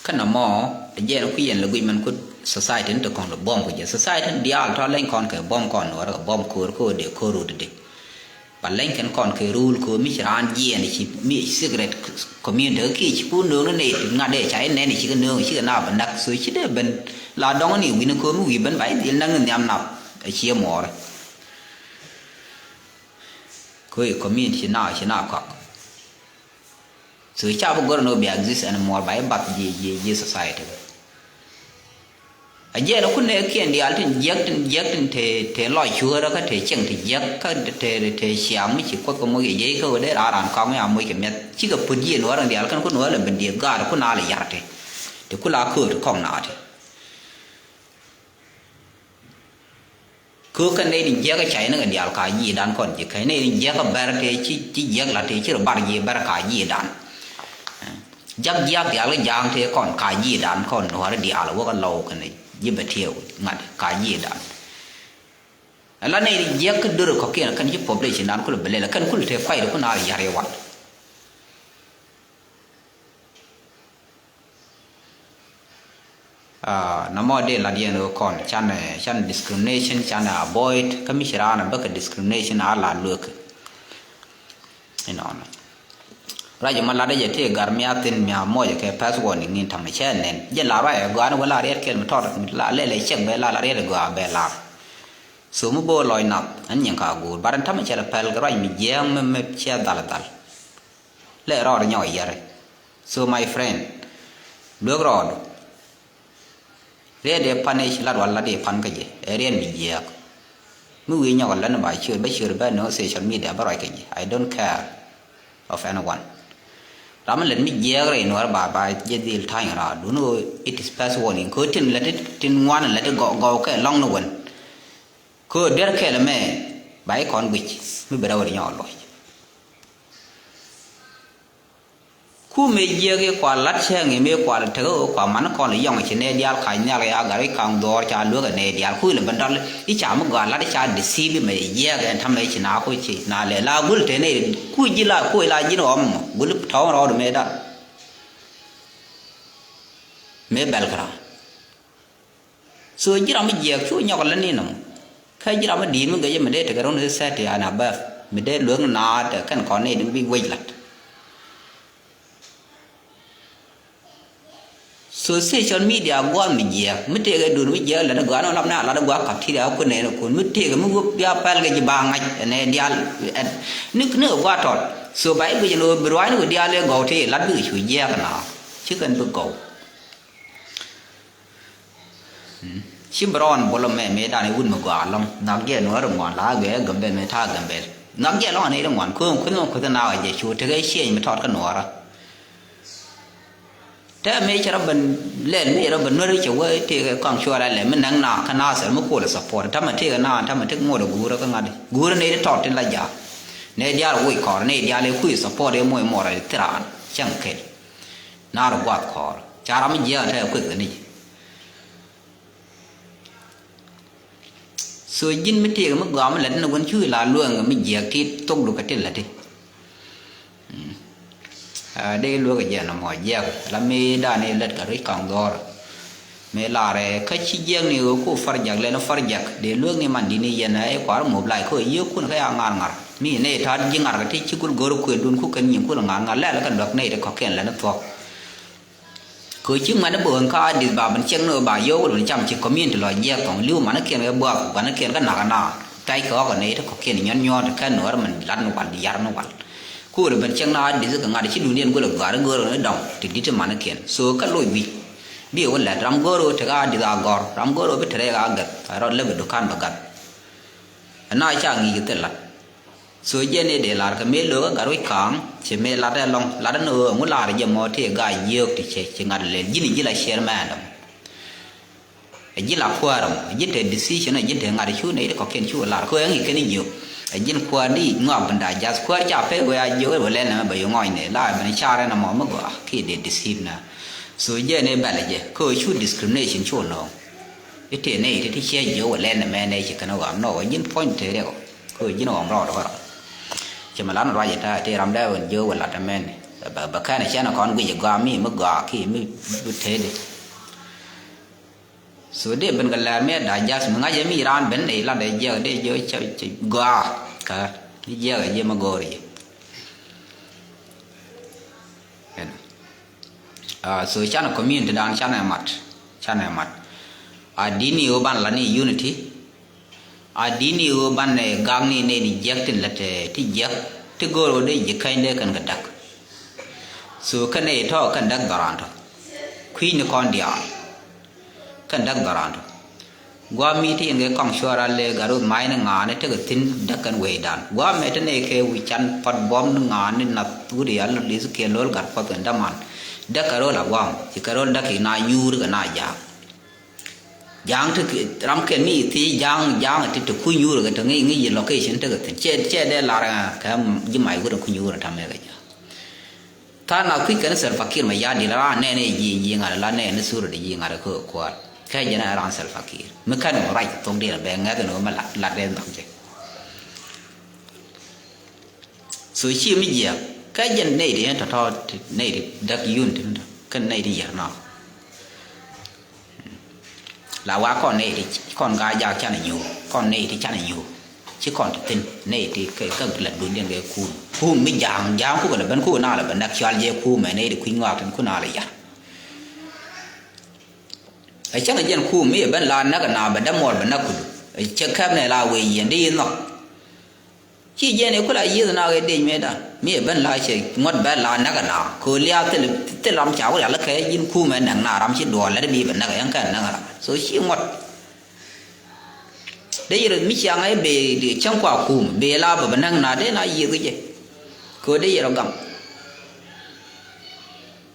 Kä nɔmɔ, ɛ jɛn ku yɛn lɛ guic mɛn ku society ni te kɔn lɛ buɔ̱m ku jɛ. Society ni diaal tɔ leny kɔn kɛ buɔ̱m kɔn nuɔrɛ kɛ buɔ̱m ko̱o̱r kä dee ko̱o̱r rut di. Ba leny kɛn kɔn kɛ rule kɛ mi ci raan jiɛɛn ci mi secret community kä kiɛ ci ku nööŋ ni nɛy ti ŋa̱t dee ca inɛn ci kɛ nööŋ ci kɛ na bɛ näk. So ci dee ben la dɔŋ ni wi̱n kɛ mi wi̱i̱ ben ba idhil näk ni nhiam nap a ci muɔɔr. Kɛ community ci na, ci na kɔak. So ca bi gör ni wä bia exist anymore ba i̱ bath jiɛ, jiɛ, jiɛ society. A jiɛn ku nɛɛkiɛn diaal tin jiäk, tin jiäk, tin te, te lɔc cuäärä kä te cieŋ te jiäk kä te, te ciaŋ mi ci Kuoth kɛ moc kɛ jiɛc kä wä dee raan raan kɔaŋ mi a moc kɛ mi̱eth. Cikɛ put jiɛn wä rɛŋ diaal kɛn ku nuɔɔr lɛ ben diɛ gaat ku na lɛ yar te. Te ku la kööt kɔŋ na te. Kɛ ɣöö kɛn nɛy tin jiäk kä cay ni kɛ diaal ka ji̱ dan kɔn ji̱ kɛn nɛy tin jiäk kä bɛr tëë ci, ci jiäk la tëë ci rɔ bar ji̱ bɛr ka ji̱ dan. Jiäk jiäk diaal kä ja̱a̱ŋ tëë kɔn ka ji̱ dan kɔn nuɔ̱ɔ̱ri diaal wä kä lɔw kɛn ji̱ bɛ tiɛɛw ŋa̱t ka ji̱ dan. Ala nɛy tin jiäk kä dörö kɔ̱kiɛn kɛn ci population dan kulɛ bɛ lɛl kɛn kulɛ tëë kuay di kun a yar iwal. Ah, nɔmɔ dee lat yɛn ɣöö kɔn canɛ, canɛ discrimination, canɛ avoid, kä mi ci raan a bäkɛ discrimination a la luek. Inɔnɔ. Ruac ɛmɔ latdä jɛ tëë gar mi a thin mi a mɔcɛ kɛ pass warning in ta̱mɛ cɛ nɛn. Jɛ la ruac ɛ gɔaa ni wä la riɛt kɛl mi tɔt mi la lɛl ɛ cɛk bɛ la la riɛt ɛ gɔaa bɛ lar. So mi bo̱o̱ lɔc nath ɛn nyin ka guur. Bar ɛn ta̱mɛ cɛ la pɛl kɛ ruac mi jiɛɛŋ mi, mi cɛ dhal dhal. Lɛ rɔɔd nyɔk yɛrɛ. So my friend, luek rɔɔd. Riɛt dee pan i̱ ci lat wal lat dee pan kä jɛ ɛ riɛt mi jiɛɛk. Mi wi̱i̱ nyɔk lät ni ba ciöt bä ciöt bä ni social media bä ruac kä jɛ. I don't care of anyone. Ram mi lät mi jiɛɛk rɛy nuɔr ba ba jɛ dhil ta̱ny raar dun ɣöö it is first warning kɛ ɣöö tin lät tin ŋuan lät gɔw gɔw kɛ lɔŋ ni wen. Kɛ ɣöö der kɛl ɛmɛ ba i̱ kɔn guic mi bi rɛw ri nyɔk luɔc. Ku mëë jiɛk i̱ kua la̱t cäŋ i̱ mëë kua lɛ tek i̱ kua man kɔn i̱ yɔŋ i̱ ci nɛy diaal ka̱c nhial kɛ ya gat i̱ ka̱ŋ dhuɔɔr ca lueek ɛ nɛy diaal ku ilɛ ben dɔl i̱ ca mi gɔaa la̱t i̱ ca deceive i̱ mɛ jiɛk ɛn ta̱mɛ i̱ ci na ku ci na lɛ la gul te nɛy ku ji̱ la ku i̱ la ji̱n ɣɔm ɛmɔ gul tɔ̱ɔ̱ŋ rɔɔd mëë dal. Mëë bɛl kɛ ra̱a̱n. So ji̱ ram mi jiɛɛk cu nyɔk lä ni nɔmɔ. Kä ji̱ ram mi di̱i̱t mi gɛcä mi dee tekɛ run i̱ thirty and above mi dee lueek ni naath ɛ kɛn kɔn ni di mi bi wec la̱t. So social media gua̱a̱th mi jiɛɛk mi tëëkɛ duun mi jiɛɛk lät i̱ gɔaa ni lam ni a lat i̱ gɔaa kaptiri a kun nɛɛni kun mi tëëkɛ mi wä bia pɛl kɛ ji̱ ba ŋa̱c ɛnɛ diaal ɛn ni ni kɛ gua̱a̱th tɔt. So ba i̱ guic ɛn ɣöö bi ruaacni kɛ diaal i̱ gɔw tëë lat bikɛ cu jiɛɛk ɛn a ci kɛn bi gɔw. Ci bi rɔɔn bolɔ mɛ mɛ dan i̱ wut mi gɔaa lɔŋ nhɔk jɛ nuɔɔr iŋuan la gɛ gɛmbɛl mɛ ta̱a̱ gɛmbɛl nhɔk jɛ lɔŋ ni i̱ ŋuan ko̱o̱ŋ kui̱n ŋɔk kui̱n na wä jɛ cu tekɛ cieny mi tɔt kä nuɔɔrä. Tɛ mi cɛ rɔ ben lɛl mi cɛ rɔ ben nuɔri cɛ wee tëëkɛ kɔŋ cuɔrɛ lɛ mi nɛŋ na kä Nasir mi kuɔl support tamɛ tëëkɛ na tamɛ tëk ŋuɔt ɛ guurä kä ŋa̱t guurä ni i̱ tɔt tin la jaak. Ni diaal woc kɔr ni diaal i̱ kui̱ support i̱ moc muɔrɛ thiraan cäŋ kɛl. Naar guath kɔr ca ram mi jiɛɛk tɛ kui̱ kɛ ni. So ji̱n mi tëëk mi gɔaa mi lät ni wän cu ila lueŋ mi jiɛɛk ti thokdu kɛ ti lät ti. Dee lueek jɛ nɔmɔ jiɛɛk la mi da̱a̱n i̱ lät kɛ rui̱c kɔŋ dhɔr. Mi larɛ kä ci jiɛɛk ni ɣöö ku farjak lɛn farjak dee lueek ni man di̱t ni yɛn ɛ kuar mop lac kä yiëëkun kä ya ŋa̱r ŋa̱r mi nɛy ta̱a̱t ji̱ ŋa̱r kɛ ti ci kul go̱r kuëndun ku kɛn nyiŋ kul ŋa̱r ŋa̱r lɛl kɛ duäk nɛy ti kɔ̱kiɛn lɛn thuɔ̱k. Kɛ ɣöö ci ŋuɛ̈tni bä ɣän kä Adith ba ben ciɛŋ ni ɣöö ba yio̱w wälɛ ben cam ci community lɔ jiɛk thɔŋ li̱w manikiɛn kɛ buath guanikiɛn kä nakä na. Tac kɛ ɣɔ̱kɛ nɛy ti kɔ̱kiɛn nyuɔ̱n nyuɔ̱ɔ̱n ti kɛn nuäär min lat ni wal ya̱r ni wal. Ku wälɛ ben ciɛŋ ni Adith kɛ ŋa̱t ci duundiɛn go̱lɛ gɔ̱a̱r i̱ go̱o̱r ni dɔŋ ti di̱t ti manikiɛn. So kä loc wi̱c bi wä lɛt ram go̱o̱r ɣöö tekɛ Adith a gɔ̱r ram go̱o̱r ɣöö bi te rɛɛk a gäth a rɔ lep i̱ dukan bɛ gäth. Ɛn na ca ŋi̱i̱c kɛ thil lat. So jɛn i̱ dee lar kɛ mëë lo̱o̱k ɛ gat wi̱c ka̱a̱ŋ ci mëë lat ɛ lɔ̱ŋ lat ɛn ɣöö ɛŋu lar jɛ mɔ tëë ga̱a̱c yio̱o̱k ti cɛ ci ŋa̱t lɛl ji̱n ji̱ la ciɛɛr mɛɛn däm. Ɛ ji̱ la kuäär ɛmɔ ɛ ji̱n te decision ɛ ji̱n te ŋa̱t cu nɛy ti kɔ̱kiɛn cu lar kɛ ɣöö ɛŋi̱ kɛn jiök. Ɛ ji̱n kuäär ni ŋɔak ben da̱a̱ jath kuäär ca pek wee a jiök ɛ wee lɛl ɛmɛ bɛ yio̱o̱ŋ ɔɔny nɛ la ɛ ben ca̱r ɛn ɛmɔ mi gɔaa kiɛ dee deceive na. So jɛn i̱ bɛl ɛ jɛ kɛ ɣöö cu discrimination cu nɔɔŋ. I̱ tëë nɛy ti ti ciɛ jiök wä lɛn ɛmɛ nɛy ci kɛn ɣɔam nɔ wä ji̱n puɔ̱ny tëë riɛk ɔ kɛ wä ji̱n ɣɔam rɔɔd ɣɔrɔ. Ci mi lan ruac ita tëë ram dee wän jiök wä lat ɛmɛn bɛ kɛn cɛn ɛ kɔn guic ɛ gɔaa mi mi gɔaa ki mi bi tëëdi. So dee ben kɛ lɛɛr mi ɛ da̱c ja̱th mi ŋa̱c ɛ mi raan ben nɛy lat ɛ jiɛk dee jiök cɛ gɔaa kä ni jiɛk ɛ jiɛ mi go̱o̱r ji̱. Ɛn. Ah, so canɛ community dan canɛ mat canɛ mat. A di̱t ni ɣöö ban la ni unity. A di̱t ni ɣöö ban nɛ gak ni nɛ ni jiɛk tin lät ti jiɛk ti go̱o̱r ɣöö dee ji̱ käny dee kɛn kɛ däk. So kɛn nɛ tɔ̱ kɛn däk dhɔran tɔ̱ kui̱c ni kɔn diaal. Kɛn däk dhɔran tɔ̱. Gua̱a̱ mi ti yɛn kɛ kɔŋ cuɔr a lɛ gat wä ma̱a̱c ni ŋa̱a̱n ni tekɛ thi̱n däk kɛn wecdan gua̱a̱ mɛ ti nɛ kɛ wi̱c can puɔ̱t buɔ̱m ni ŋa̱a̱n ni nath wut yal li̱th kiɛ lo̱l gat puɔ̱th kɛn däman. Däk kɛ ro̱l a gua̱a̱m ci kɛ ro̱l däk kɛ na nyuur kɛ na ja̱a̱ŋ. Ja̱a̱ŋ ti ram kɛn mi thiec ja̱a̱ŋ ja̱a̱ŋ ti te kuny nyuur kɛ te ŋi̱i̱c ŋi̱i̱c yɛ location tekɛ thi̱n cɛ cɛ dee lar kɛ ji̱ mac wut a kuny nyuur tamɛ kɛ ja̱a̱ŋ. Tha̱a̱ŋ a kui̱c kɛn Salva Kiir Mayardit la raan nɛɛni ji̱ ji̱ ŋa̱t la nɛɛni thurɛ di ji̱ ŋa̱t kä kuäär. Kä jɛn a raan Salva Kiir mi kɛn ŋɔ ruac thok diɛn bɛ ŋɛth ni wä mi lat lat dee nhɔk jɛ. So ci mi jiɛk kä jɛn nɛy di tɔ̱tɔ̱ nɛy di däk yun ti ni tɔ kɛn nɛy di yɛr nɔ. La wa kɔn nɛy ti kɔn gaa jak canɛ nyuur kɔn nɛy ti canɛ nyuur. Ci kɔn ti thi̱n nɛy ti kɛ kä la duundiɛn kɛ kuum kuum mi ja̱a̱ŋ ja̱a̱ŋ kukɛ la ben kukɛ na la ben nak cual jɛ kuum ɛ nɛy ti kui̱ ŋɔak tin ku na la yar. Ɛ cäŋ ɛ jɛn kuum mi ɛ ben la nak ɛ na bɛ dämuɔl bɛ nak kudu. Ɛ cɛ kɛp nɛ la wee yiɛn di yi nhɔk. Ci jiɛn i̱ kula yiëth na ɣëë dec mëëdan mi ɛ ben la cɛ ŋuɔ̱t bɛ la näk ɛ na kɛ ɣöö lia̱a̱ thil thil ram ca wä rial kɛ ji̱n kuumɛ näk na ram ci duɔɔl lät bi bɛ näk ɛ yɛn kɛn näk ɛ ram so ci ŋuɔ̱t. Dee yɛ rɛth mi ciaŋ ɛ bee cäŋ kua kuum bee la bɛ bɛ näk na dee na yiëth kɛ jɛ. Kɛ ɣöö dee yɛ rɔ gam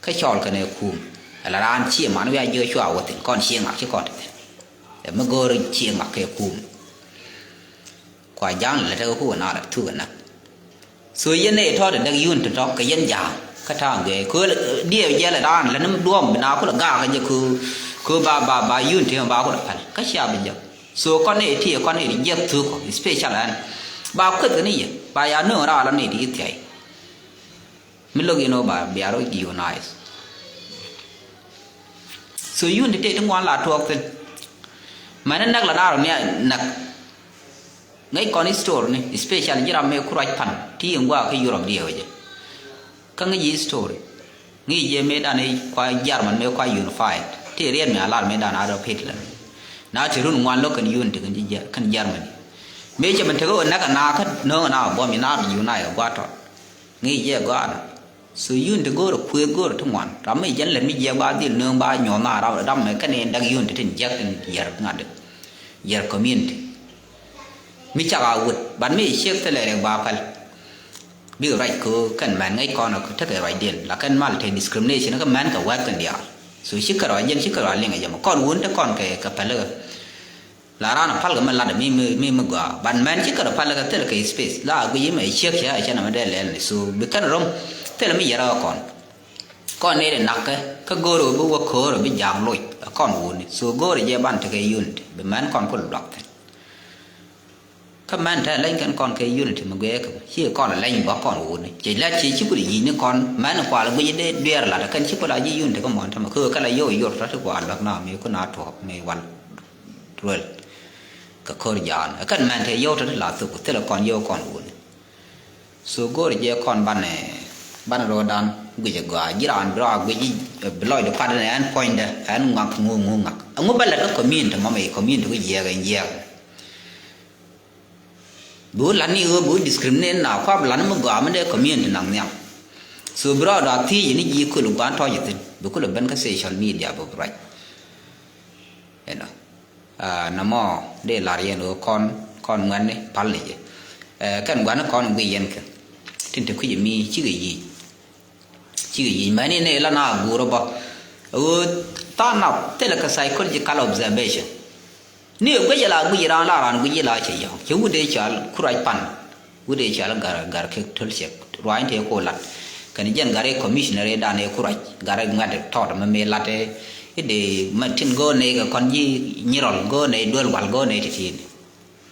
kä cɔɔl kɛnɛ kuum. Ala raan ciɛ man wiaa jiök cua wä thi̱n kɔn ciɛ ŋak ci kɔn ti thi̱n. Ɛ mi go̱o̱r ciɛ ŋak kɛ kuum. Kua ja̱a̱ŋ lɛ tekɛ ku wä na lɛ thuk ɛ na. So yɛn nɛy tɔ̱ te däk yun te tɔ̱ kɛ yɛn ja̱a̱ŋ kä ta̱a̱ŋ gɛɛ köö diɛɛw jɛl ɛ raan lɛ ni duɔ̱ɔ̱m bi na kulɛ gaak kɛ jɛ köö köö ba ba ba yun te ba kulɛ päl kä cia bi jɛ. So kɔn nɛy ti kɔn nɛy ti jiɛk thuk kɔ special ɛn ba kueth kɛ ni yɛ ba ya nööŋ raal ɔ nɛy ti thiay. Mi lo̱k yɛn ɣöö ba bia rɔ unite. So unity tëë ti ŋuan la tuɔɔk thi̱n. Mɛn ni näk la naar ni näk. Ŋäc kɔn history ni especially ji̱ ram mëë ku ruac pan ti yɛn gua̱a̱k kä Europe diɛɛk wecɛ. Kä ŋäc history ŋi̱i̱c jɛ mëëdan i̱ kua German mëë kua unified ti riɛt mi a lar mëëdan Adolf Hitler. Na ti run ŋuan lo̱k kɛn unity kɛn ji̱ Ger- kɛn Germany. Mëë cɛ mɛn tekɛ ɣöö näk a naakä no̱o̱ŋ a na buɔ̱m i̱ naar unite a gua̱a̱ tɔt. Ŋi̱i̱c jɛ gɔaa nɔ. So unity go̱o̱rɛ kuëë go̱o̱rɛ ti ŋuan. Ram mi jɛn lät mi jiɛk ba dhil nööŋ ba nyuɔ̱th na ram, ram mɛ kɛn in däk unity tin jiɛk tin yɛr ŋa̱t. Yɛr community. Mi cak a wut, but mi ciek thilɛ rɛk ba päl. Bikɛ ruac kɛ kɛn mɛn ŋäc kɔn tekɛ ruacdiɛn. La kɛn mal te discrimination kä mɛn kɛ wɛ̈t kɛn diaal. So cikɛ ruac jɛn cikɛ ruac liŋ a jɛ mɔ. Kɔn wun te kɔn kɛ, kɛ päl kɛ. La raan a pal kɛ mɛ lat mi, mi, mi, mi gɔaa. But mɛn cikɛ rɔ pal kɛ thil kɛ space. La a guic imɛ ciek cia cɛ na mɛ dee lɛl ni. So bi kɛn rom thil mi yɛrɛ kɔn. Kɔn ni ri nak kɛ, kä go̱o̱r bi wä ko̱o̱r bi jaak loc. Kɔn wuni. So go̱o̱r jɛ ban tekɛ unity. Bi mɛn kɔn kul duak thin. Kä mɛn te leny kɛn kɔn kɛ unity mi guiɛ kɛ. Ci kɔn leny bä kɔn wuni. Ci la ci ci kul yic ni kɔn. Mɛn kual guic dee duɛɛr lat. Kɛn ci kul a ji unity kä mɔn tämɛ. Kä kɛ la yow yor tɔ ti kual bäk na mi kun a tuɔɔk mi wal. Ruel. Kɛ ko̱r ja̱a̱n. Ɛ kɛn mɛn te yio̱w te ti la thuk, thilɛ kɔn yio̱w kɔn wuni. So go̱o̱r jɛ kɔn banɛ, banɛ ro̱o̱dan guic ɛ gɔaa. Ji̱ raan bi rɔ a guic ji̱, bi lɔcdɛ patdɛ nɛ ɛn puɔ̱nydɛ, ɛn ŋuak ŋu ŋu ŋak. Ɛŋu bä lät kä community mɔmɛ, community ku jiɛɛk ɛn jiɛɛk. Bi wä la̱t ni ɣöö bi wä discriminate na kuap la̱t ni mi gɔaa mi dee community naŋ nhiam. So bi rɔɔdɛ a thiec ni ji̱ köl gua̱n tɔ̱ɔ̱c ithin. Bi kulɛ ben kä social media bi bi ruac. Inɔ. Aa, nɔmɔ dee lar yɛn ɣöö kɔn, kɔn ŋuɛ̈tni pal ni jɛ. Ɛ, kɛn gua̱n kɔn guic yɛn kɛ. Tin te kui̱c mi cikɛ yic. Cikɛ yic mɛni ni la na guurä bä. Ɣöö tha̱a̱ŋ nath thilɛ kɛ psychological observation. Ni ɛ guic la guic raan la raan guic la cɛ yɔ̱ŋ. Cɛ wut dee cɔal kurac pan. Wut dee cɔal gar, gar kɛ töl cɛ. Ruac tëë ko lat. Kɛn jɛn gar i̱ commissioner i̱ dan i̱ kurac. Gar i̱ ŋuɛt tɔɔt mɛ mi lat i̱ dee mɛ tin go̱o̱r nɛy kɛ kɔn ji̱ nyirɔl go̱o̱r nɛy duel wal go̱o̱r nɛy ti̱ti̱ni.